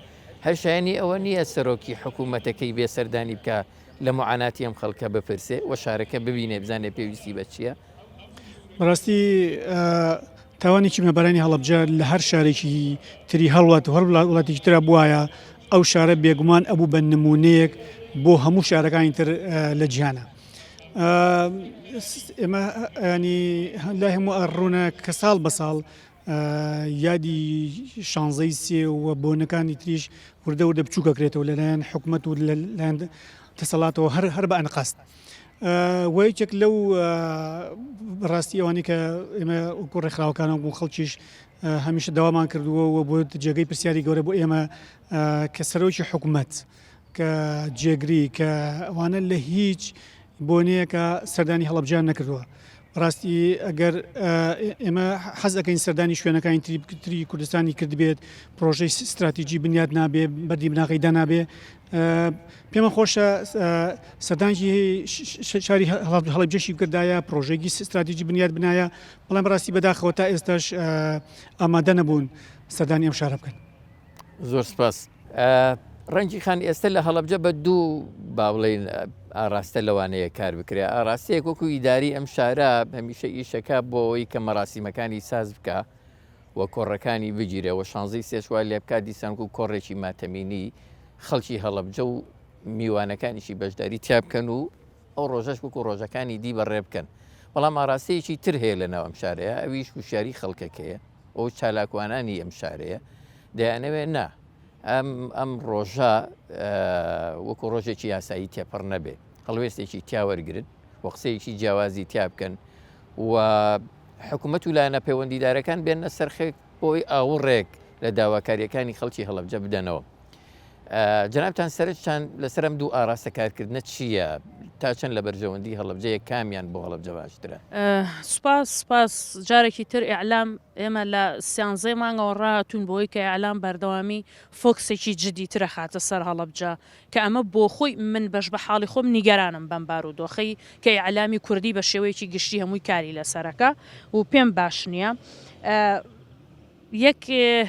هەر شایانی ئەوە نییە سەرۆکی حکوومەتەکەی بێ سەردانی بکە لە معاناتی ئەم خەڵکە بپرسێ و شارەکە ببینێ بزانێ پێویستی بە چییە؟ بەڕاستی تاوانی کیمیابارانی هەڵەبجە لە هەر شارێکی تری هەر وڵات و هەر وڵاتێکی ترا بوایە ئەو شارە بێگومان ئەبوو بە نمونەیەک بۆ هەموو شارەکانی تر لە جیهانە. ئێمە ینی لای هەموو ڕوونە کە ساڵ بە ساڵ یادی شانزەی سێ و بۆنەکانی تریش وردە وردە بچووکەکرێتەوە لەلایەن حکومەت و لەلایەن دەسەڵاتەوە هەر هەر بە ئەنقەست. و یەکێک لەو ڕاستی ئەوانەی کە ئێمە وەکو ڕێکخراوەکان و خەڵکیش هەمیشە داوامان کردووە و بۆ جێگەی پرسیاری گەورە بۆ ئێمە کە سەرۆکی حکومەت کە جێگری کە ئەوانە لە هیچ بۆنەیەکە سەردانی هەڵەبجەیان نەکردووە ڕاستی ئەگەر ئێمە حەز ئەەکەین سەردانی شوێنەکانی تری کوردستانی کردبێت پرۆژەی ستراتیجی بنیاد نابێ بەردی بناغەی دانابێ پێمان خۆشە سەردانکی شاری هەڵەبجەشی بکردایە پرۆژێکی ستراتیجی بنیاد بنایە بەڵام بەڕاستی بەداخەوە تا ئێستاش ئامادە نەبوون سەردانی ئەم شارە بکەن. زۆر سپاس. ڕەنجی خان ئێستا لە هەڵەبجە بە دوو با بڵێین ئاراستە لەوانەیە کار بکرێ ئاراستەیەک وەکو ئیداری ئەم شارە هەمیشە ئیشەکە بۆ ئەوەی کە مەراسیمەکانی ساز بکە و کۆڕەکانی بگیرێ و شانزەی سێش وا لێ بکات دیسان وەکو کۆڕێکی ماتەمینی خەڵکی هەڵەبجە و میوانەکانیشی بەشداری تیا بکەن و ئەو ڕۆژەش وەکو ڕۆژەکانی دی بەڕێ بکەن بەڵام ئاراستەیەکی تر هەیە لە ناو ئەم شارەیە ئەویش وشیاری خەڵکەکەیە ئەو چالاکوانانی ئەم شارەیە دەیانەوێت نا ئەم ئەم ڕۆژە وەکو ڕۆژێکی یاسایی تێپەڕ نەبێ هەڵوێستێکی تیا وەرگن و قسەیەکی جیاوازی تیا بکەن و حکومەت و لایەنە پەیوەندیدارەکان بێنە سەر خێک بۆی ئاوڕێک لە داواکارییەکانی خەڵکی هەڵەبجە بدەنەوە. جەنابتان سەرنجتان لەسەر ئەم دوو ئاراستە کارکردنە چییە؟ تا چەند لە بەرژەوەندی هەڵەبجەیە کامیان بۆ هەڵەبجە باشترە؟ سوپاس سوپاس جارێکی تر ئیعلام ئێمە لە سیانزەی مانگەوە ڕاهاتوون بۆی کە ئیعلام بەردەوامی فۆکسێکی جدی تر ئەخاتە سەر هەڵەبجە کە ئەمە بۆخۆی من بەش بە حاڵی خۆم نیگەرانم بەم بارودۆخەی کە ئیعلامی کوردی بە شێوەیەکی گشتی هەمووی کاری لەسەرەکا و پێم باش نییە. یەک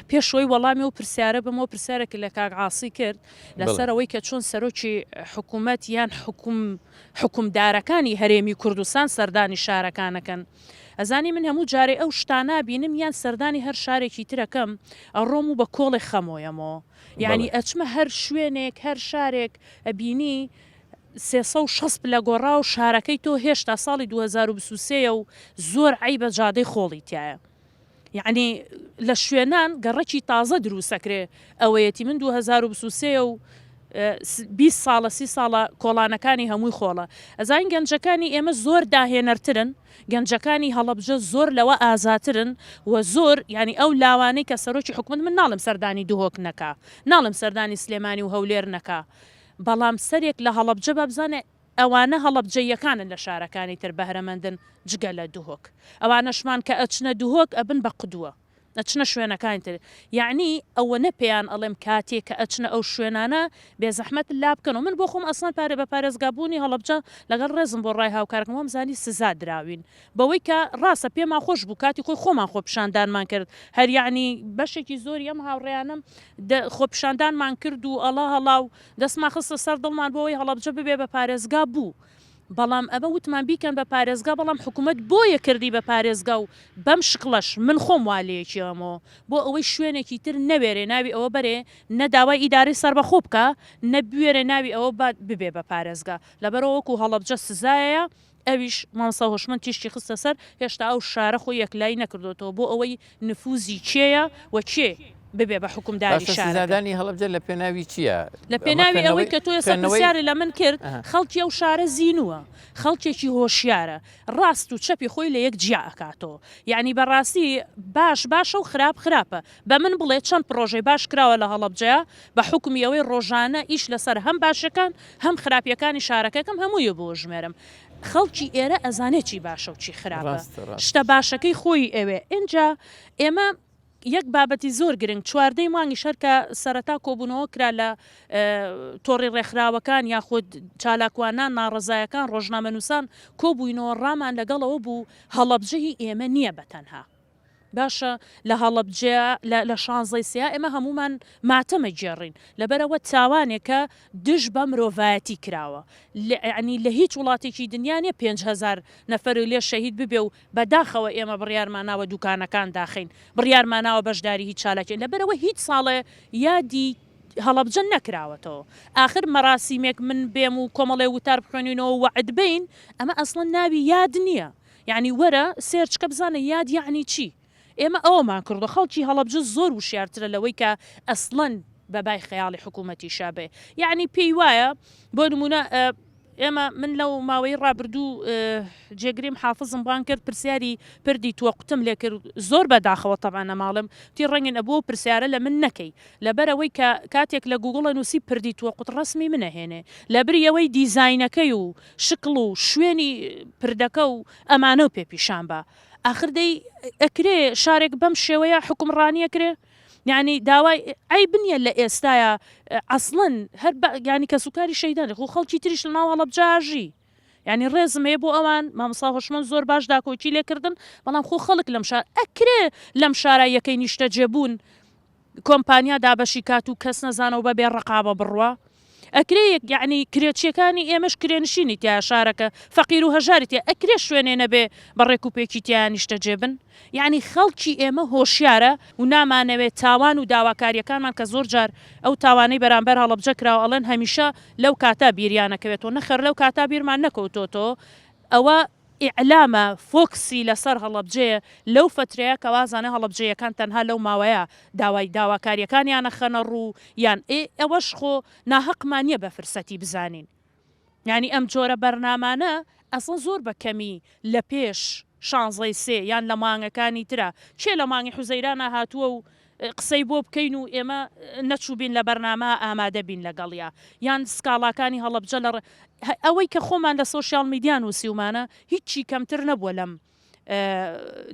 پێش ئەوەی وەڵامی ئەو پرسیارە بەمەوە پرسیارێک لە کاک عاسی کرد لەسەر ئەوەی کە چۆن سەرۆکی حکوومەت یان حکوم حکومدارەکانی هەرێمی کوردستان سەردانی شارەکانەکەن ئەزانی من هەموو جارێ ئەو شتانە بینم یان سەردانی هەر شارێکی ترەکەم ئەڕۆم و بە کۆڵێ خەمۆیەمەوە یانی ئەچمە هەر شوێنێک هەر شارێک ئەبینی 360 پلە گۆڕاو شارەکەی تۆ هێشتا ساڵی 2023 یە و زۆر عەیبە جادەی خۆڵی تایە یانی لە شوێنان گەڕەکی تازە دروسەکرێ ئەوەیەتی من 2023 یە و 20 ساڵە سی ساڵە کۆڵانەکانی هەمووی خۆڵە ئەزانین گەنجەکانی ئێمە زۆر داهێنەرترن گەنجەکانی هەڵەبجە زۆر لەوە ئازاترن و زۆر یانی ئەو لاوانەی کە سەرۆکی حکومەت من ناڵێم سەردانی دهۆک نەکا ناڵێم سەردانی سلێمانی و هەولێر نەکا بەڵام سەرێک لە هەڵەبجە با بزانێ ئەوانە هەڵەبجەییەکانن لە شارەکانی تر بەهرەمەندن جگە لە دهۆک ئەوانەشمان کە ئەچنە دهۆک ئەبن بە قدوە. ئەچنە شوێنەکانی تر یەعنی ئەوەنە پێیان ئەڵێم کاتێ کە ئەچنە ئەو شوێنانە بێزەحمەت لابکەنەوە من بۆ خۆم ئەسڵەن پارێ بە پارێزگا بوونی هەڵەبجە لەگەڵ ڕێزم بۆ ڕای هاوکارەکەم وام زانی سزا دراوین بەوەی کە ڕاستە پێمان خۆش بوو کاتی خۆی خۆمان خۆپیشاندانمان کرد هەر یەعنی بەشێکی زۆری ئەم هاوڕێیانەم خۆپیشاندانمان کرد و ئەڵا هەڵا و دەستمان خستە سەر دڵمان بۆ ئەوەی هەڵەبجە ببێ بە پارێزگا بوو بەڵام ئەمە وتمان بیکەن بە پارێزگا بەڵام حکومەت بۆیە کردی بە پارێزگا و بەم شکڵەش من خۆم وا لێکیەمەوە بۆ ئەوەی شوێنێکی تر نەوێرێ ناوی ئەوە بەرێ نە داوای ئیدارەی سەربەخۆ بکا نە بوێرێ ناوی ئەوە بات ببێ بە پارێزگا لەبەرئەوە وەکو هەڵەبجە سزایەیە ئەویش مامۆستا هۆشمەند تیشکی خستە سەر هێشتا ئەو شارە خۆی یەکلایی نەکردۆتەوە بۆ ئەوەی نفوزی کێیە و کێ ببێ بە حوکمداری باشە شارەکە. سزادانی هەڵەبجە لە پێناوی چییە؟ لە ئەمە پێناوی ئەوەی خوێندنەوەی کە تۆ ئێستا خوێندنەوەی پرسیارت لە من کرد ئەها. خەڵکی ئەو شارە زینووە خەڵکێکی هۆشیارە ڕاست و چەپی خۆی لە یەک جیا ئەکاتەوە یەعنی بە ڕاستی باش باشە و خراپ خراپە بە من بڵێ چەند پڕۆژەی باش کراوە لە هەڵەبجەیا بە حوکمی ئەوەی ڕۆژانە ئیش لەسەر هەم باشەکان هەم خراپیەکانی شارەکەکەم هەمووی بژمێرم خەڵکی ئێرە ئەزانێ چی باشە و چی خراپە ڕاستە ڕاستە. شتە باشەکەی خۆی ئەوێ ئینجا ئێمە یەک بابەتی زۆر گرنگ چواردەی مانگیش هەر کە سەرەتا کۆبوونەوە کرا لە تۆڕی ڕێکخراوەکان یاخود چالاکوانان ناڕەزایەکان ڕۆژنامەنووسان کۆبووینەوە ڕامان لەگەڵەوە بوو هەڵەبجە هی ئێمە نییە بە تەنها باشە لە هەڵەبجە لە شانزەی سیا ئێمە هەموومان ماتەمە گێڕین لەبەرەوە تاوانێکە دژ بە مرۆڤایەتی کراوە یەعنی لە هیچ وڵاتێکی دنیا نیە 5000 نەفەر لێ شەهید ببێ و بەداخەوە ئێمە بڕیارمان ناوە دوکانەکان داخەین، بڕیارمان ناوە بەشداری هیچ چالاکیەک، لەبەرئەوە هیچ ساڵێ یادی هەڵەبجە نەکراوەتەوە، ئاخر مەراسیمێک من بێم و کۆمەڵێ وتار بخوێنینەوە و وەعد بەین، ئەمە ئەسڵەن ناوی یاد نییە، یەعنی وەرە search کە بزانە یاد یەعنی چی؟ ئێمە ئەوەمان کردوە، خەڵکی هەڵەبجە زۆر وشیارترە لەوەی کە ئەسڵەن بە بای خەیاڵی حکومەتیشا بێ، یەعنی پێی وایە بۆ نمونە ئێمە من لەو ماوەی ڕابردوو جێگریم حافزم بانگ کرد پرسیاری پردی توەقوتم لێ کرد زۆر بە داخەوە تەبعەن ئەماڵێم وتی ڕەنگین ئەبوو ئەو پرسیارە لە من نەکەی لەبەر ئەوەی کە کاتێک لە گوگڵ ئەنووسی پردی توەقوت ڕەسمی من ئەهێنێ لەبری ئەوەی دیزاینەکەی و شکڵ و شوێنی پردەکە و ئەمانەو پێ پیشان با ئاخر دەی ئەکرێ شارێک بەم شێوەیە حوکمڕانی ئەکرێ؟ یانی داوای عەیب نیە لە ئێستایا ئەسڵەن هەر بە یانی کەسوکاری شەهیدان خۆ خەڵکی تریش لە ناو هەڵەبجە ئاژی یانی ڕێزم هەیە بۆ ئەوان مامۆستا هۆشمەند زۆر باش داکۆکی لێکردن بەڵام خۆ خەڵک لەم شار ئەکرێ لەم شارە یەکەی نیشتەجێبوون کۆمپانیا دابەشی کات و کەس نەزانە و بەبێ ڕقابە بڕوا ئەکرێ یەک یەعنی کرێچیەکانی ئێمەش کرێنشینی تیایە شارەکە فەقیر و هەژاری تیا ئەکرێ شوێنێ نەبێ بە ڕێک و پێکی تیایا نیشتەجێ بن یەعنی خەڵکی ئێمە هۆشیارە و نامانەوێ تاوان و داواکاریەکانمان کە زۆر جار ئەو تاوانەی بەرامبەر هەڵەبجە کراوە ئەڵێن هەمیشە لەو کاتە بیریانەکەوێتەوە نەخێر لەو کاتە بیرمان نەکەوتۆتەوە ئەوە ئیعلامە فۆکسی لەسەر هەڵەبجەیە لەو فەترەیە کە وازانێ هەڵەبجەیەکان تەنها لەو ماوەیە داوای داواکاریەکانیان ئەخەنە ڕوو یان ئێ ئەوەش خۆ ناهەقمان نیە بە فرسەتی بزانین یانی ئەم جۆرە بەرنامانە ئەسڵەن زۆر بە کەمی لە پێش شانزەی سێ یان لە مانگەکانی ترا کێ لە مانگی حوزەیرانا هاتووە و قسەی بۆ بکەین و ئێمە نەچووبین لە بەرنامە ئامادە بین لەگەڵیا یان سکاڵاکانی هەڵەبجە لە ئەوەی کە خۆمان لە سۆشیال میدیا نووسیومانە هیچی کەمتر نەبووە لەم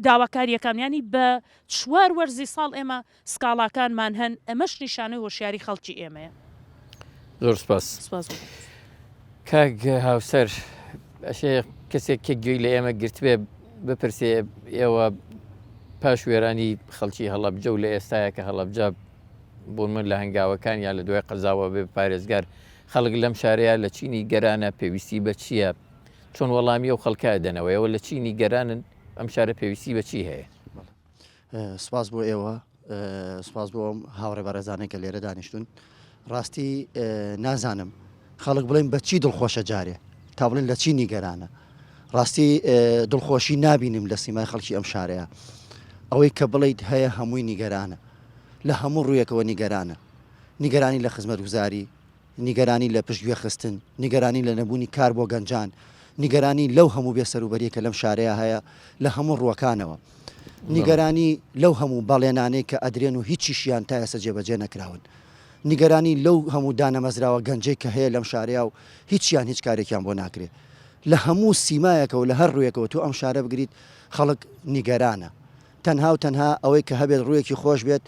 داواکارییەکان یانی بە چوار وەرزی ساڵ ئێمە سکاڵاکانمان هەن ئەمەش نیشانەی هۆشیاری خەڵکی ئێمەیە. زۆر سپاس. سپاس بۆ. کاک هاوسەر ئەشێ کەسێک کە گوێی لە ئێمە گرتبێ بپرسێ ئێوە پاش وێرانی خەڵکی هەڵەبجە و لە ئێستایا کە هەڵەبجە بۆ من لە هەنگاوەکان یا لە دوای قەزاوە بێ پارێزگار خەڵک لەم شارەیە لە چینی گەرانە پێویستی بە چییە چۆن وەڵامی ئەو خەڵکە دەنەوە ئێوە لە چینی گەرانن ئەم شارە پێویستی بە چی هەیە؟ سپاس بۆ ئێوە سپاس بۆ ئەم هاوڕێ بەڕێزانەی کە لێرە دانیشتون ڕاستی نازانم خەڵک بڵێن بە چی دڵخۆشە جارێ تا بڵێن لە چی نیگەرانە ڕاستی دڵخۆشی نابینم لە سیمای خەڵکی ئەم شارەیە ئەوەی کە بڵیت هەیە هەمووی نیگەرانە لە هەموو ڕوویەکەوە نیگەرانە نیگەرانی لە خزمەتگوزاری نیگەرانی لە پشتگوێ خستن، نیگەرانی لە نەبوونی کار بۆ گەنجان، نیگەرانی لەو هەموو بێ سەروبەریە کە لەم شارەیا هەیە لە هەموو ڕووەکانەوە، نیگەرانی لەو هەموو بەڵێنانەی کە ئەدرێن و هیچیشیان تا ئێستا جێبەجێ نەکراون، نیگەرانی لەو هەموو دانەمەزراوە گەنجەی کە هەیە لەم شارەیا و هیچیان هیچ کارێکیان بۆ ناکرێ. لە هەموو سیمایەکەوە لە هەر ڕوویەکەوە تۆ ئەم شارە بگریت خەڵک نیگەرانە. تەنها و تەنها ئەوەی کە هەبێت ڕوویەکی خۆش بێت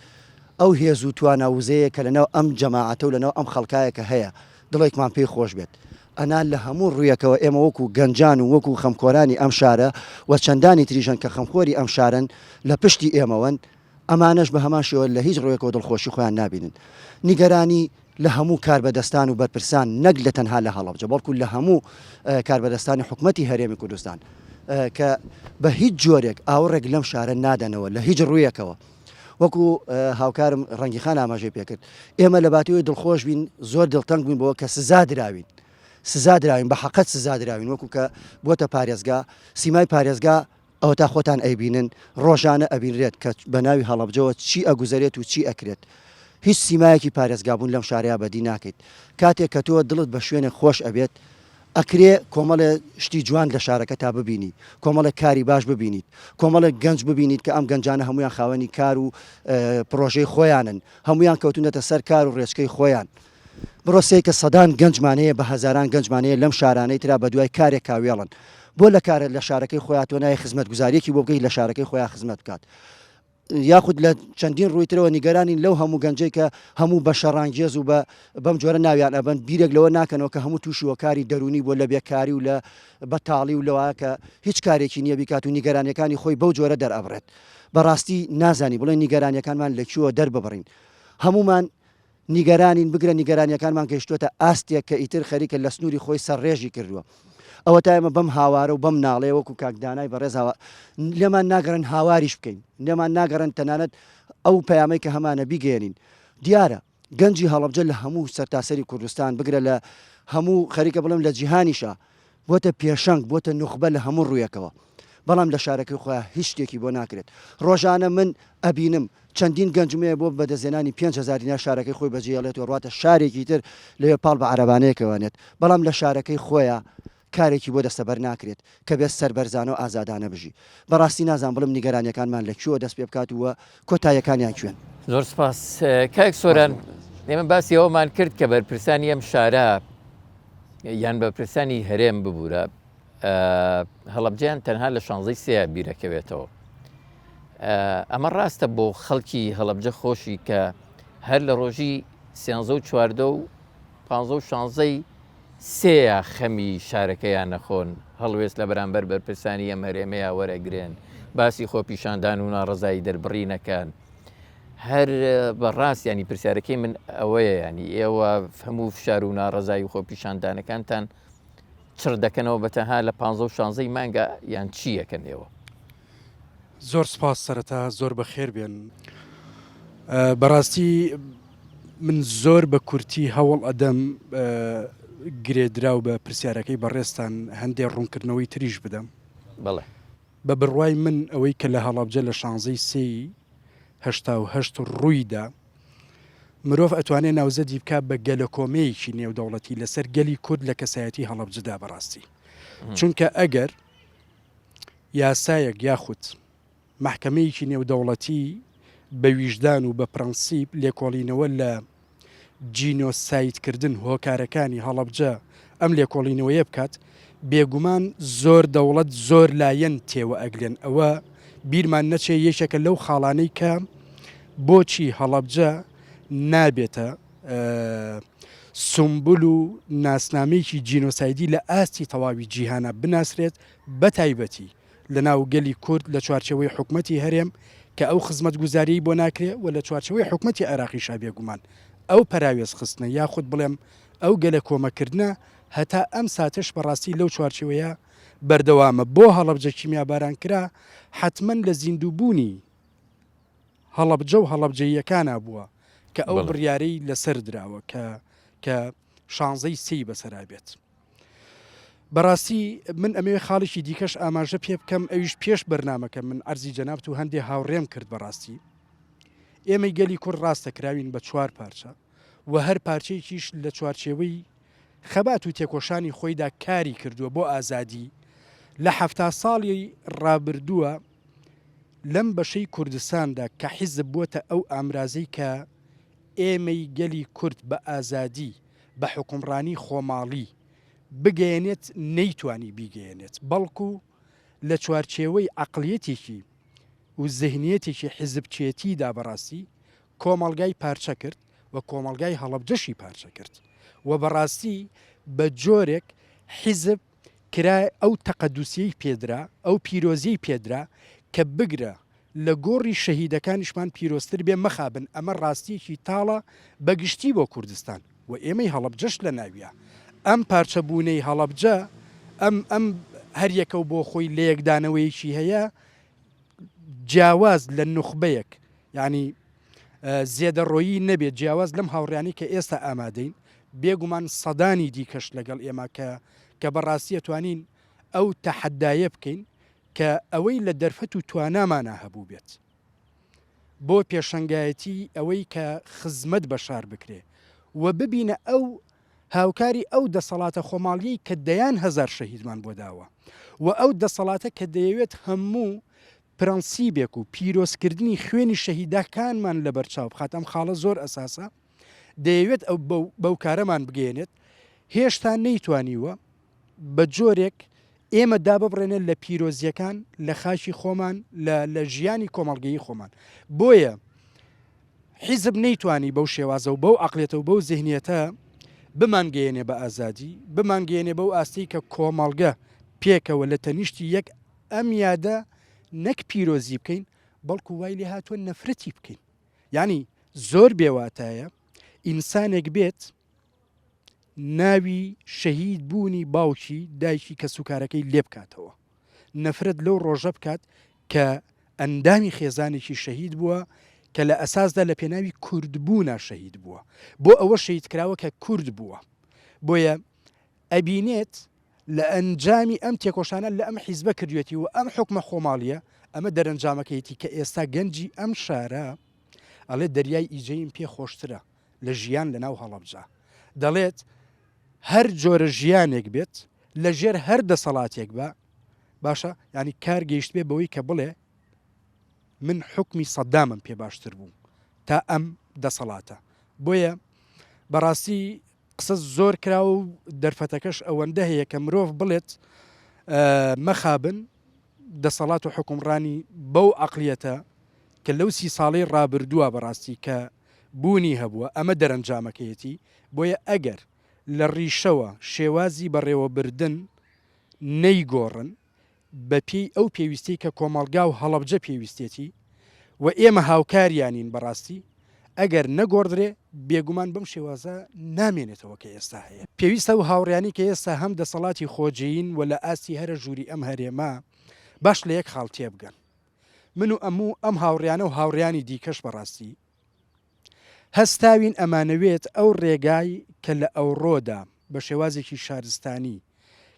ئەو هێز و توانا وزەیە کە لەناو ئەم جەماعەتە و لەناو ئەم خەڵکایە کە هەیە دڵێکمان پێی خۆش بێت. ئەنا لە هەموو ڕوویەکەوە ئێمە وەکو گەنجان و وەکو خەمخۆرانی ئەم شارە و چەندانی تریش هەن کە خەمخۆری ئەم شارەن لە پشتی ئێمەوەن، ئەمانەش بە هەمان شێوە لە هیچ ڕوویەکەوە دڵخۆشی خۆیان نابینن. نیگەرانی لە هەموو کاربەدەستان و بەرپرسان نەک لە تەنها لە هەڵەبجە بەڵکو لە هەموو کاربەدەستانی حکومەتی هەرێمی کوردستان کە بە هیچ جۆرێک ئاوڕێک لەم شارە نادەنەوە لە هیچ ڕوویەکەوە. وەکو هاوکارم ڕەنگی خان ئاماژەی پێکرد ئێمە لە باتیەوەی دڵخۆش بین زۆر دڵتەنگ بووین بەوە کە سزا دراوین سزا دراوین بە حەقەت سزا دراوین وەکو کە بۆتە پارێزگا سیمای پارێزگا ئەوەتا خۆتان ئەیبینن ڕۆژانە ئەبینرێت کە بە ناوی هەڵەبجەوە چی ئەگوزەرێت و چی ئەکرێت هیچ سیمایەکی پارێزگابوون لەم شارەیا بەدی ناکەیت کاتێک کە تۆ دڵت بە شوێنێک خۆش ئەبێت ئەکرێ کۆمەڵێ شتی جوان لە شارەکەتا ببینی، کۆمەڵێک کاری باش ببینیت، کۆمەڵێک گەنج ببینیت کە ئەم گەنجانە هەموویان خاوەنی کار و پڕۆژەی خۆیانن، هەموویان کەوتوونەتە سەر کار و ڕێچکەی خۆیان. بڕۆ سەیرکە سەدان گەنجمان هەیە، بە هەزاران گەنجمان هەیە لەم شارانەی ترا بەدوای کارێکا وێڵن. بۆ لە کارە لە شارەکەی خۆیا تۆ نایەی خزمەتگوزارییەکی بۆ بکەیت لە شارەکەی خۆیا خزمەت بکات. یاخود لە چەندین ڕووی ترەوە نیگەرانین لەو هەموو گەنجەی کە هەموو بە شەڕانگێز و بە بەم جۆرە ناویان ئەبەن بیرێک لەوە ناکەنەوە کە هەموو تووشی هۆکاری دەروونی بووە لە بێکاری و لە بەتاڵی و لەوە کە هیچ کارێکی نییە بیکات و نیگەرانیەکانی خۆی بەو جۆرە دەرئەبڕێت بەڕاستی نازانی بڵێن نیگەرانیەکانمان لە کوێوە دەرببڕین هەموومان نیگەرانین، بگرە نیگەرانییەکانمان گەیشتووەتە ئاستێک کە ئیتر خەریکە لە سنووری خۆی سەرڕێژی کردووە. ئەوەتا ئێمە بەم هاوارە و بەم ناڵەیە وەکوو کاک دانای بەڕێز هاوا لێمان ناگەڕێن هاواریش بکەین، لێمان ناگەڕێن تەنانەت ئەو پەیامەی کە هەمانە بیگەیەنین. دیارە گەنجی هەڵەبجە لە هەموو سەرتاسەری کوردستان، بگرە لە هەموو خەریکە بڵێم لە جیهانیشا بۆتە پێشەنگ، بۆتە نوخبە لە هەموو ڕوویەکەوە. بەڵام لە شارەکەی خۆیان هیچ شتێکی بۆ ناکرێت. ڕۆژانە من ئەبینم چەندین گەنجم هەیە بۆ بەدەستهێنانی 5000 دینار شارەکەی خۆی بەجێهێڵێت و ڕواتە شارێکی تر لەوێ پاڵ بە عەرەبانەیەکەوە نێت، بەڵام لە شارەکەی خۆیان کارێکی بۆ دەستەبەر ناکرێت کە بێت سەربەرزانە و ئازادانە بژی. بەڕاستی نازانم بڵێم نیگەرانییەکانمان لە کوێوە دەست پێ بکات و کۆتاییەکانیان کوێن. زۆر سپاس کاک سۆران. ئێمە باسی ئەوەمان کرد کە بەرپرسانی ئەم شارە یان بەرپرسانی هەرێم ببوورە هەڵەبجەیان تەنها لە شانزەی سێ بیرەکەوێتەوە ئەمە ڕاستە بۆ خەڵکی هەڵەبجە خۆشی کە هەر لە ڕۆژی سێنزە و چواردە و پ و شانزەی سێە خەمی شارەکەیان نەخۆن هەڵوێست لە بەرامبەر بەرپرسانی ئەم هەرێمەیە وەرەگرن باسی خۆپیشاندان و ناڕزایی دەربڕینەکەن هەر بە ڕاست ینی پرسیارەکەی من ئەوەیە ینی ئێوە هەموو فشار و ناڕەزایی و خۆپیشاندانەکانتان چڕ دەکەنەوە بە تەنها لە پانزە و شانزەی مانگا یان چی ئەکەن ئێوە؟ زۆر سپاس سەرەتا زۆر بەخێر بێن بەڕاستی من زۆر بە کورتی هەوڵ ئەدەم گرێدراو بە پرسیارەکەی بەڕێزتان هەندێ ڕوونکردنەوەی تریش بدەم. بەڵێ. بە بڕوای من ئەوەی کە لە هەڵەبجە لە شانزەی سێی 88 ڕووی دا مرۆڤ ئەتوانێ ناوزەدی بکا بە گەلەکۆمەیەکی نێودەوڵەتی لەسەر گەلی کورد لە کەسایەتی هەڵەبجەدا بەڕاستی چونکە ئەگەر یاسایەک یاخود مەحکەمەیەکی نێودەوڵەتی بە ویژدان و بە پرەنسیپ لێکۆڵینەوە لە جینۆسایدکردن هۆکارەکانی هەڵەبجە ئەم لێکۆڵینەوەیە بکات، بێگومان زۆر دەوڵەت زۆر لایەن تێوە ئەگلێن، ئەوە بیرمان نەچێ یەکێکە لەو خاڵانەی کە بۆچی هەڵەبجە نابێتە سومبول و ناسنامەیەکی جینۆسایدی لە ئاستی تەواوی جیهانا بناسرێت بەتایبەتی لەناو گەلی کورد لە چوارچێوەی حکومەتی هەرێم کە ئەو خزمەتگوزاریەی بۆ ناکرێ و لە چوارچێوەی حکومەتی عێراقیشا بێگومان ئەو پەراوێز خستنە یاخود بڵێم ئەو گەلە کۆمەکردنە هەتا ئەم ساتەش بەڕاستی لەو چوارچێوەیە بەردەوامە بۆ هەڵەبجە کیمیاباران کرا حەتمەن لە زیندووبوونی هەڵەبجە و هەڵەبجەییەکانا بووە کە ئەو بڕیارەی لەسەر دراوە کە کە شانزەی سێی بەسەرا بێت. بەڕاستی من ئەمەوێ خاڵێکی دیکەش ئاماژە پێ بکەم ئەویش پێش بەرنامەکە من عەرزی جەنابت و هەندێ هاوڕێم کرد بەڕاستی ئێمەی گەلی کورد ڕاستە کراوین بە چوار پارچە و هەر پارچەیەکیش لە چوارچێوەی خەبات و تێکۆشانی خۆیدا کاری کردووە بۆ ئازادی لە حەفتا ساڵی ڕابردووە لەم بەشەی کوردستاندا کە حیزب بووەتە ئەو ئامرازەی کە ئێمەی گەلی کورد بە ئازادی بە حوکمڕانی خۆماڵی بگەیەنێت نەیتوانی بیگەیەنێت بەڵکو لە چوارچێوەی عەقڵیەتێکی. و زهنیەتێکی حیزبچێتیدا بەڕاستی کۆمەڵگای پارچە کرد و کۆمەڵگای هەڵەبجەشی پارچە کرد و بەڕاستی بە جۆرێک حیزب کرا ئەو تەقەدوسیەی پێدرا ئەو پیرۆزیەی پێدرا کە بگرە لە گۆڕی شەهیدەکانیشمان پیرۆزتر بێ مەخابن ئەمە ڕاستیەکی تاڵە بە گشتی بۆ کوردستان و ئێمەی هەڵەبجەش لە ناویا ئەم پارچە بوونەی هەڵەبجە ئەم ئەم هەریەکەو بۆ خۆی لەیەکدانەوەیەکی هەیە جیاواز لە نوخبەیەک یانی زێدەڕۆیی نەبێت جیاواز لەم هاوڕیانی کە ئێستا ئامادەین بێگومان سەدانی دیکەش لەگەڵ ئێمە کە کە بەڕاستی ئەتوانین ئەو تەحەدایە بکەین کە ئەوەی لە دەرفەت و توانامانا هەبوو بێت بۆ پێشەنگایەتی ئەوەی کە خزمەت بە شار بکرێ و ببینە ئەو هاوکاری ئەو دەسەڵاتە خۆماڵیەی کە دەیان هەزار شەهیدمان بۆ داوە و ئەو دەسەڵاتە کە دەیەوێت هەموو پرەنسیبێک و پیرۆزکردنی خوێنی شەهیدەکانمان لەبەرچاو بخات، ئەم خاڵە زۆر ئەساسە، دەیەوێت ئەو بەو کارەمان بگەیەنێت، هێشتا نەیتوانیوە بە جۆرێک ئێمە داببڕێنێت لە پیرۆزییەکان، لە خاکی خۆمان، لە ژیانی کۆمەڵگەیی خۆمان. بۆیە حیزب نەیتوانی بەو شێوازە و بەو عەقڵیەتە و بەو زیهنیەتە بمانگەیەنێ بە ئازادی، بمانگەیەنێ بەو ئاستەی کە کۆمەڵگە پێکەوە لە تەنیشتی یەک ئەم یادە نەک پیرۆزی بکەین، بەڵکو وای لێهاتووە نەفرەتی بکەین. یانی زۆر بێواتایە ئینسانێک بێت ناوی شەهید بوونی باوکی دایکی کەسوکارەکەی لێ بکاتەوە، نەفرەت لەو ڕۆژە بکات کە ئەندامی خێزانێکی شەهید بووە کە لە ئەساسدا لە پێناوی کوردبوونا شەهید بووە، بۆ ئەوە شەهید کراوە کە کورد بووە. بۆیە ئەبینێت لە ئەنجامی ئەم تێکۆشانە لە ئەم حیزبە کردوێتی و ئەم حوکمە خۆماڵیە ئەمە دەرەنجامەکەیەتی کە ئێستا گەنجی ئەم شارە ئەڵێ دەریای ئیجەیم پێ خۆشترە لە ژیان لە ناو هەڵەبجە دەڵێت هەر جۆرە ژیانێک بێت لە ژێر هەر دەسەڵاتێک بە باشە ینی کار گەیشت بێ بەوەی کە بڵێ من حکمی سەدامم پێ باشتر بوو تا ئەم دەسەڵاتە بۆیە بەڕاستی قسە زۆر کراوە و دەرفەتەکەش ئەوەندە هەیە کە مرۆڤ بڵێت مەخابن دەسەڵات و حکومڕانی بەو عقلیەتە کە لەو سی ساڵەی ڕابردووە بەڕاستی کە بوونی هەبووە ئەمە دەرەنجامەکەیەتی بۆیە ئەگەر لە ڕیشەوە شێوازی بەڕێوەبردن نەیگۆڕن بەپێی ئەو پێویستیەی کە کۆمەڵگا و هەڵەبجە پێویستێتی و ئێمە هاوکاریانین بەڕاستی ئەگەر نەگۆڕدرێ بێگومان بەم شێوازە نامێنێتەوە کە ئێستا هەیە. پێویستە ئەو هاوڕێیانەی کە ئێستا هەم دەسەڵاتی خۆجێین و لە ئاستی هەرە ژووری ئەم هەرێمە باش لە یەک خاڵ تێبگەن. من و ئەم و ئەم هاوڕێیانە و هاوڕێیانی دیکەش بەڕاستی هەستاوین ئەمانەوێت ئەو ڕێگای کە لە ئەوڕۆدا بە شێوازێکی شارستانی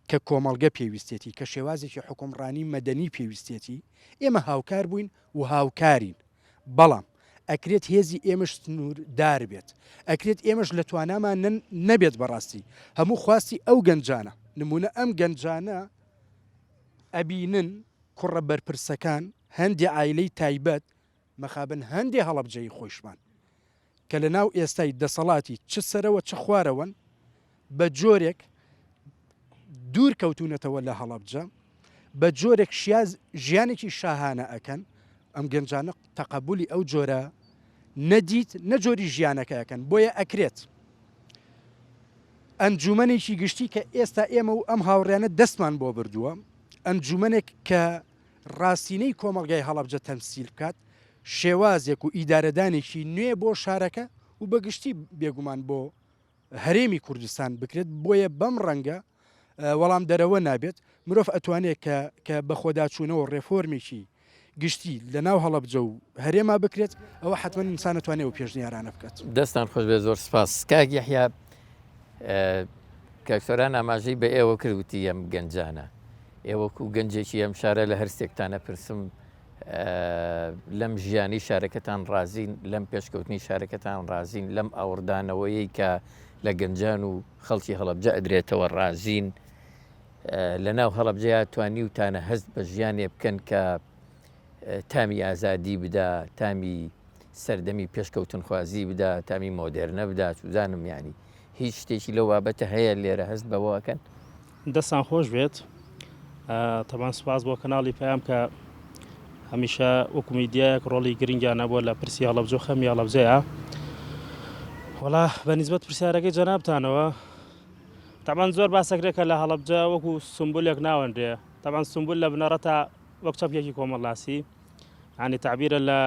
کە کۆمەڵگە پێویستێتی، کە شێوازێکی حوکمڕانی مەدەنی پێویستێتی، ئێمە هاوکار بووین و هاوکارین، بەڵام ئەکرێت هێزی ئێمەش سنووردار بێت، ئەکرێت ئێمەش لە توانامان نەبێت بەڕاستی هەموو خواستی ئەو گەنجانە، نموونە ئەم گەنجانە ئەبینن کوڕە بەرپرسەکان هەندێ عایلەی تایبەت مەخابن هەندێ هەڵەبجەیی خۆیشمان کە لە ناو ئێستای دەسەڵاتی چ سەرەوە چ خوارەوەن بە جۆرێک دوور کەوتونەتەوە لە هەڵەبجە بە جۆرێک شیاز ژیانێکی شاهانە ئەکەن ئەم گەنجانە تەقەبولی ئەو جۆرە نەدیت نە جۆری ژیانەکە ئەکەن بۆیە ئەکرێت ئەنجومەنێکی گشتی کە ئێستا ئێمە و ئەم هاوڕیانە دەستمان بۆ بردووە ئەنجومەنێک کە ڕاستینەی کۆمەڵگای هەڵەبجە تەمسیل بکات، شێوازێک و ئیدارەدانێکی نوێ بۆ شارەکە و بە گشتی بێگومان بۆ هەرێمی کوردستان بکرێت، بۆیە بەم ڕەنگە وەڵامدەرەوە نابێت، مرۆڤ ئەتوانێت کە کە بەخۆداچوونەوە ڕێفۆرمێکی گشتی لە ناو هەڵەبجە و هەرێما بکرێت، ئەوە حەتمەن ئینسان ئەتوانێت ئەو پێشنیارانە بکات. دەستان خۆش بێت زۆر سپاس. کاک یەحیا کاک سۆران ئاماژەی بە ئێوە کرد وتی ئەم گەنجانە ئێوە وەکو گەنجێکی ئەم شارە لە هەرسێکتان ئەپرسم لەم ژیانی شارەکەتان ڕازین لەم پێشکەوتنی شارەکەتان ڕازین لەم ئاوڕدانەوەیەی کە لە گەنجان و خەڵکی هەڵەبجە ئەدرێتەوە ڕازین لە ناو هەڵەبجەیا توانیوتانە هەست بە ژیانێ بکەن کە تامی ئازادی بدا تامی سەردەمی پێشکەوتنخوازی بدا تامی مۆدێرنە بدا چوزانم یانی هیچ شتێکی لەو بابەتە هەیە لێرە هەست بەوە ئەکەن؟ دەستان خۆش بێت تەبان سوپاس بۆ کەناڵی پەیام کە. هەمیشە وەکو میدیایەک ڕۆڵی گرنگیان هەبووە لە پرسی هەڵەبجە و خەمی هەڵەبجەیە. وەڵا بە نیسبەت پرسیارەکەی جەنابتانەوە تەبعەن زۆر باسەکرێ کە لە هەڵەبجە وەکو سمبولێک ناوەنرێ تەبعەن سمبول لە بنەڕەتا وەک چەمکێکی کۆمەڵناسی یانی تەعبیرە لە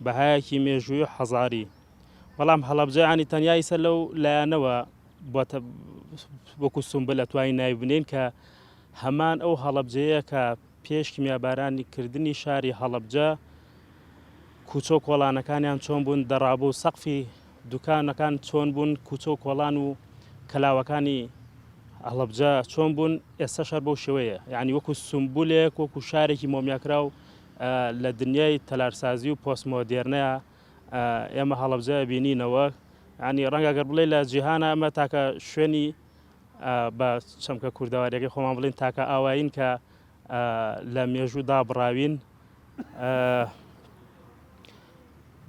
بەهایەکی مێژووی و حەزاری بەڵام هەڵەبجە ینی تەنیا ئیسە لەو لایەنەوە بۆتە وەکو سمبل ئەتوانین ناوی بنێین کە هەمان ئەو هەڵەبجەیە کە پێش کیمیابارانی کردنی شاری هەڵەبجە کوچە و کۆڵانەکانیان چۆن بوون، دەڕابە و سەقفی دوکانەکان چۆن بوون، کوچە و کۆڵان و کەلاوەکانی هەڵەبجە چۆن بوون، ئێستاش هەر بەو شێوەیە. یانی وەکو سومبولێک، وەکو شارێکی مۆمیاکراو لە دنیای تەلارسازی و پۆستمۆدێرنەیا ئێمە هەڵەبجە ئەبینینەوە. یانی ڕەنگە گەر بڵێی لە جیهانا ئەمە تاکە شوێنی بە چەمکە کوردەواریەکەی خۆمان بڵێین تاکە ئاوایین کە لە مێژوو دابڕاوین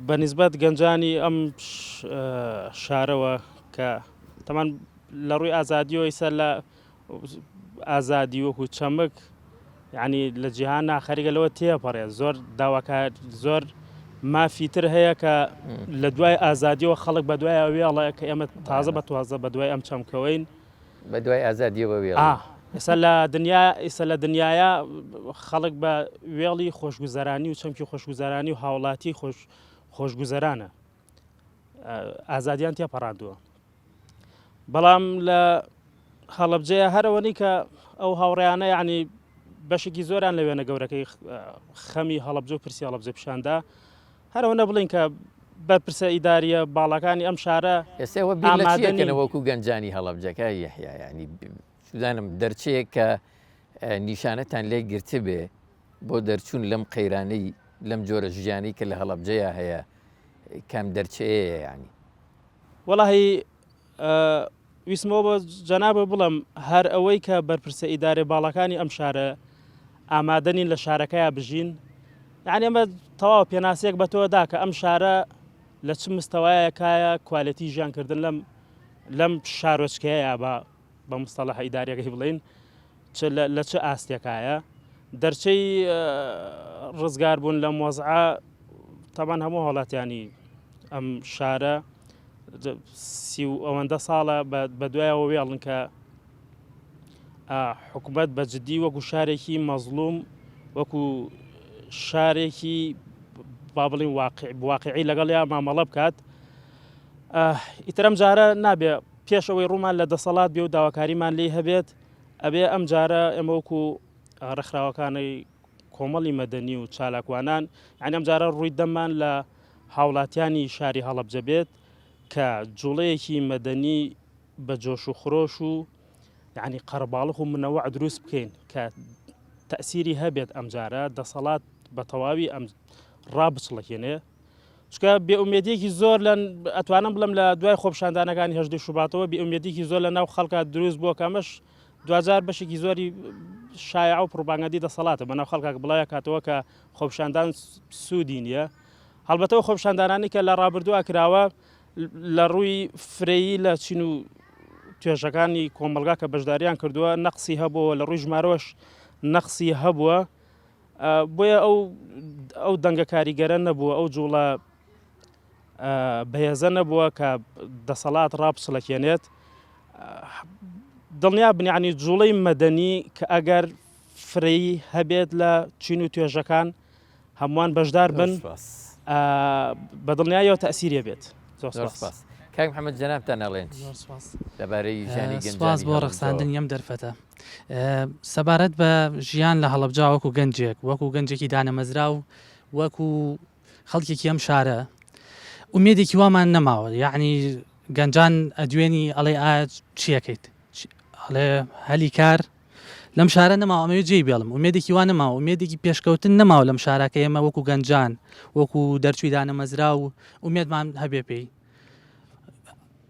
بە نیسبەت گەنجانی ئەم شارەوە کە تەمان لە ڕووی ئازادیەوە ئیسە لە ئازادی وەکو چەمک یعنی لە جیهان خەریکە لەوە تێپەڕێت زۆر داواکار زۆر مافی تر هەیە کە لە دوای ئازادیەوە خەڵک بە دوای وێڵە کە ئێمە تازە بە توازە بە دوای ئەم چەمکەوەین بە دوای ئازادیەوە وێڵ ئێستا لە دنیا ئێستا لە دنیاە خەڵک بە وێڵی خۆشگوزەرانی و چەمکی خۆشگوزەرانی و هاوڵاتی خۆش خۆشگوزەرانە ئازادیان تێپەڕاندووە بەڵام لە هەڵەبجەیە هەرەوەنی کە ئەو هاوڕیانە یعنی بەشێکی زۆران لە وێنە گەورەکەی خەمی هەڵەبجە و پرسی هەڵەبجە پیشاندا هەرەوە نەبڵین کە بەرپرسە ئیداریە باڵاکانی ئەم شارە ئێستا ئێوە بیر لە چی ئەکەنەوە وەکو گەنجانی هەڵەبجە کاک یەحیا یانی چوزانم دەرچەیەک کە نیشانەتان لێ گرتبێ بۆ دەرچوون لەم قەیرانەی لەم جۆرە ژیانی کە لە هەڵەبجەیە هەیە کام دەرچەیە ینی وەڵاهی ویستمەوە بە جەنابت بڵێم هەر ئەوەی کە بەرپرسە ئیدارێ باڵاکانی ئەم شارە ئامادە نین لە شارەکەیا بژین یعنی ئەمە تەواو پێناسەیەک بە تۆ دا کە ئەم شارە لە چ مستەوایەکایە کوالێتی ژیانکردن لەم لەم شارۆچکەیە بە بە مستەڵەحە ئیداریەکەی بڵێین چ لە چ ئاستێکایە دەرچەی ڕزگاربوون لەم وەزعە تەبان هەموو هاوڵاتیانی ئەم شارە سی و ئەوەندە ساڵە بە دوایەوە وێڵن کە حکومەت بە جددی وەکو شارێکی مەزلوم وەکو شارێکی با بڵین واقع واقعی لەگەڵ یا مامەڵە بکات ئیترم جارە نابێ پێش ئەوەی ڕوومان لە دەسەڵات بێ و داواکاریمان لێی هەبێت ئەبێ ئەم جارە ئێمە وەکو ڕێکخراوەکانی کۆمەڵی مەدەنی و چالاکوانان یانی ئەم جارە ڕووی دەممان لە هاوڵاتیانی شاری هەڵەبجە بێت کە جوڵەیەکی مەدەنی بە جۆش و خرۆش و یعنی قەرەباڵغ و منەوەع دروست بکەین کە تەسیری هەبێت ئەمجارە دەسەڵات بە تەواوی ئەم ڕابچڵەکێنێ چونکە بێئومێدیەکی زۆر لە ئەتوانم بڵم لە دوای خۆپشاندانەکانی هەژدەی شوباتەوە بێئومێدیکی زۆر لە ناو خەڵکا دروست بووە کە ئەمەش دواجار بەشێکی زۆری شایع و پروپاگەندی دەسەڵاتە بەناو خەڵکا بڵاوی کاتەوە کە خۆپشاندان سوودی نییە هەڵبەتەوە خۆپشاندانانی کە لە ڕابردووە کراوە لە ڕووی فرەیی لە چین و توێژەکانی کۆمەڵگا کە بەشداریان کردووە نەقسی هەبووە لە ڕووی ژمارەوەش نەقسی هەبووە بۆیە ئەو ئەو دەنگە کاریگەرە نەبووە ئەو جوڵە بەهێزە نەبووە کە دەسەڵات ڕاپچڵەکێنێت دڵنیا بنیانی جوڵەی مەدەنی کە ئەگەر فرەی هەبێت لە چین و توێژەکان هەمووان بەشدار بن بە دڵنیایەوە تەسیری بێت زۆر سپاس کاک محەممەد جەنابتان ئەڵێن لەبارەی ژیانی گەنجانی سپاس بۆ ڕەخساندنی ئەم دەرفەتە سەبارەت بە ژیان لە هەڵەبجە وەکو گەنجێک، وەکو گەنجێکی دانەمەزراو، وەکو خەڵکێکی ئەم شارە ئومێدێکی وامان نەماوە یعنی گەنجان ئەدوێنی ئەڵێ ئایا چیەکەیت ئەڵێ هەلی کار لەم شارە نەماوە ئەمەوێ جێی بێڵم ئومێدێکی وا نەماوە ئومێدێکی پێشکەوتن نەماوە لەم شارەکە ئێمە وەکو گەنجان وەکو دەرچووی دانەمەزراو ئومێدمان هەبێ پێی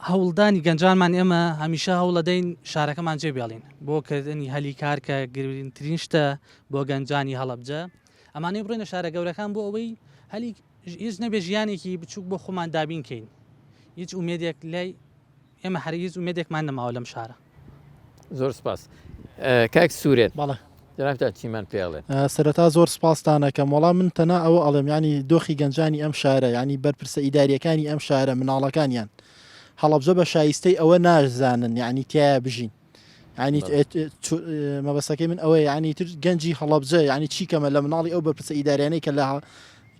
هەوڵدانی گەنجانمان ئێمە هەمیشە هەوڵەدەین شارەکەمان جێ بێڵین بۆ کردنی هەلی کار کە گرنگترین شتە بۆ گەنجانی هەڵەبجە ئەمانەی بڕێنە شارە گەورەکان بۆ ئەوەی هەلی هیچ نەبێ ژیانێکی بچووک بۆ خۆمان دابین کەین هیچ ئومێدێک لای ئێمە هەرگیز ئومێدێکمان نەماوە لەم شارە. زۆر سپاس کاک سورێن. بەڵێ. جەنابتان چیمان پێ ئەڵێن؟ سەرەتا زۆر سپاستان ئەکەم وەڵا من تەنها ئەوە ئەڵێم یانی دۆخی گەنجانی ئەم شارە یانی بەرپرسە ئیداریەکانی ئەم شارە مناڵەکانیان هەڵەبجە بە شایستەی ئەوە نازانن یانی تیایا بژین یانی مەبەستەکەی من ئەوەیە یانی تر گەنجی هەڵەبجە یانی چی کەمە لە مناڵی ئەو بەرپرسە ئیداریانەی کە لە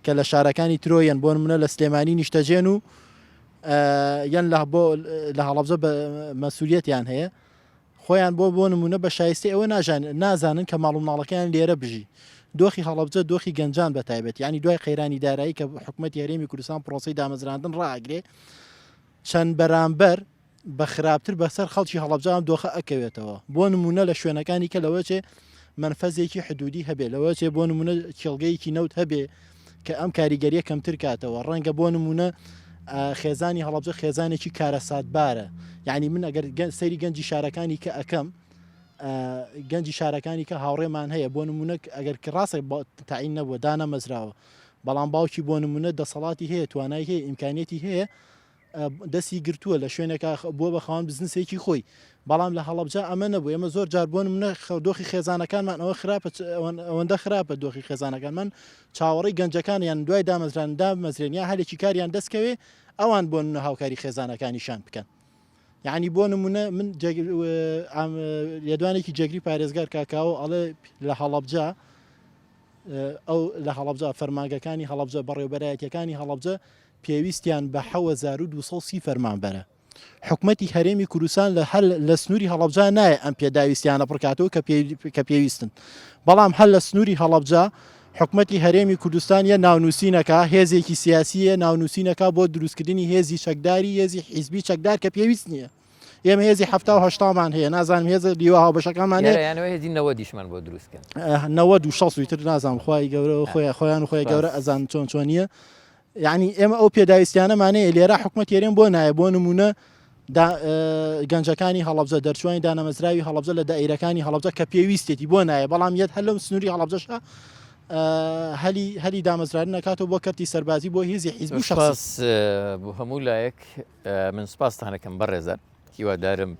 کە لە شارەکانی ترۆیەن بۆ نمونە لە سلێمانی نیشتەجێن و یان لە بۆ لە هەڵەبجە بە مەسولیەتیان هەیە خۆیان بۆ بۆ نمونە بە شایستەی ئەوە ناژان نازانن کە ماڵ و مناڵەکەیان لێرە بژی دۆخی هەڵەبجە دۆخی گەنجان بە تایبەت یانی دوای قەیرانی دارایی کە حکومەتی هەرێمی کوردستان پرۆسەی دامەزراندن ڕائەگرێ چەند بەرامبەر بە خراپتر بەسەر خەڵکی هەڵەبجە ئەم دۆخە ئەکەوێتەوە بۆ نمونە لە شوێنەکانی کە لەوەچێ مەنفەزێکی حدودی هەبێ لەوەچێ بۆ نمونە کێڵگەیەکی نەوت هەبێ کە ئەم کاریگەریە کەمتر کاتەوە ڕەنگە بۆ نمونە خێزانی هەڵەبجە خێزانێکی کارەساتبارە یعنی من ئەگەر سەیری گەنجی شارەکانی کە ئەەکەم گەنجی شارەکانی کە هاوڕێمان هەیە بۆ نمونە ئەگەر ڕاستە تاین نەبووە دانەمەزراوە بەڵام باوکی بۆ نمونە دەسەڵاتی هەیە توانای هەیە ئیمکانیەتی هەیە دەستی گرتووە لە شوێنێکا بووە بە خاوەن بزنسێکی خۆی بەڵام لە هەڵەبجە ئەمە نەبوو ئێمە زۆر جار بۆ نمونە دۆخی خێزانەکانمان ئەوە خراپە ئەوەندە خراپە دۆخی خێزانەکانمان چاوەڕێی گەنجەکان یان دوای دامەزران دامەزرێن یا هەلێکی کاریان دەستکەوێ ئەوان بۆ نمونە هاوکاری خێزانەکانیشان بکەن یعنی بۆ نمونە من لێدوانێکی جێگری پارێزگار کاکاوە ئەڵێ لە هەڵەبجە ئەو لە هەڵەبجە فەرمانگەکانی هەڵەبجە بەڕێوبەرایەتیەکانی هەڵەبجە پێویستیان بە 7230 فەرمانبەرە. حکومەتی هەرێمی کوردستان لە هەر لە سنووری هەڵەبجە نایە ئەم پێداویستیانە پڕکاتەوە کە کە پێویستن. بەڵام هەر لە سنووری هەڵەبجە حکومەتی هەرێمی کوردستان یە ناونووسینەکە هێزێکی سیاسیە ناونووسینەکە بۆ دروستکردنی هێزی چەکداری هێزی حیزبی چەکدار کە پێویست نییە. ئێمە هێزی حەفتا و هەشتامان هەیە نازانم هێزە لیوا هاوبەشەکانمان هەیە. یانەوە هێزی نەوەدیشمان بۆ دروست کەن. نەوەد و شەست و تر نازانم خوای گەورە خۆیان خۆیان و خۆی گەورە ئەزان چۆن چۆنیە. یعنی ئێمە ئەو پێداویستیانەمان هەیە لێرە حکومەت هەرێم بۆ نایە بۆ نمونە گەنجەکانی هەڵەبجە دەرچوانی دانەمەزراوی هەڵەبجە لە دایرەکانی هەڵەبجە کە پێویستێتی بۆ نایە بەڵام یەت هەر لەم سنووری هەڵەبجەشە هەلی هەلی دامەزران نەکاتەوە بۆ کەرتی سەربازی بۆ هێزی حیزب و شخص بۆ هەموو لایەک من سپاستانەکەم بەڕێزان هیوادارم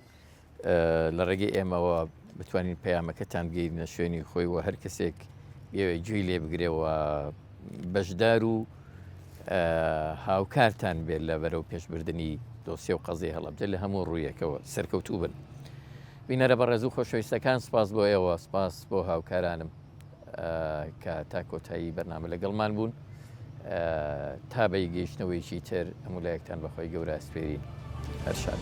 لە ڕێگەی ئێمەوە بتوانین پەیامەکەتان بگەینە شوێنی خۆی و هەر کەسێک بێوێ گوێی لێ بگرێ و بەشدار و هاوکارتان بێت لە بەرەو پێشبردننی دۆسیە و قەزیە هەڵەبجە لە هەموو ڕوویەکەوە سەرکەوتوو بن. بینەرە بەڕێز و خۆشەویستەکان سپاس بۆ ئێوە سپاس بۆ هاوکارانم کە تا کۆتایی بەرنامە لەگەڵمان بوون تا بە گەیشتنەوەیەکی تر هەموو لایەکتان بەخۆی گەورە ئەسپێرین هەر شاد.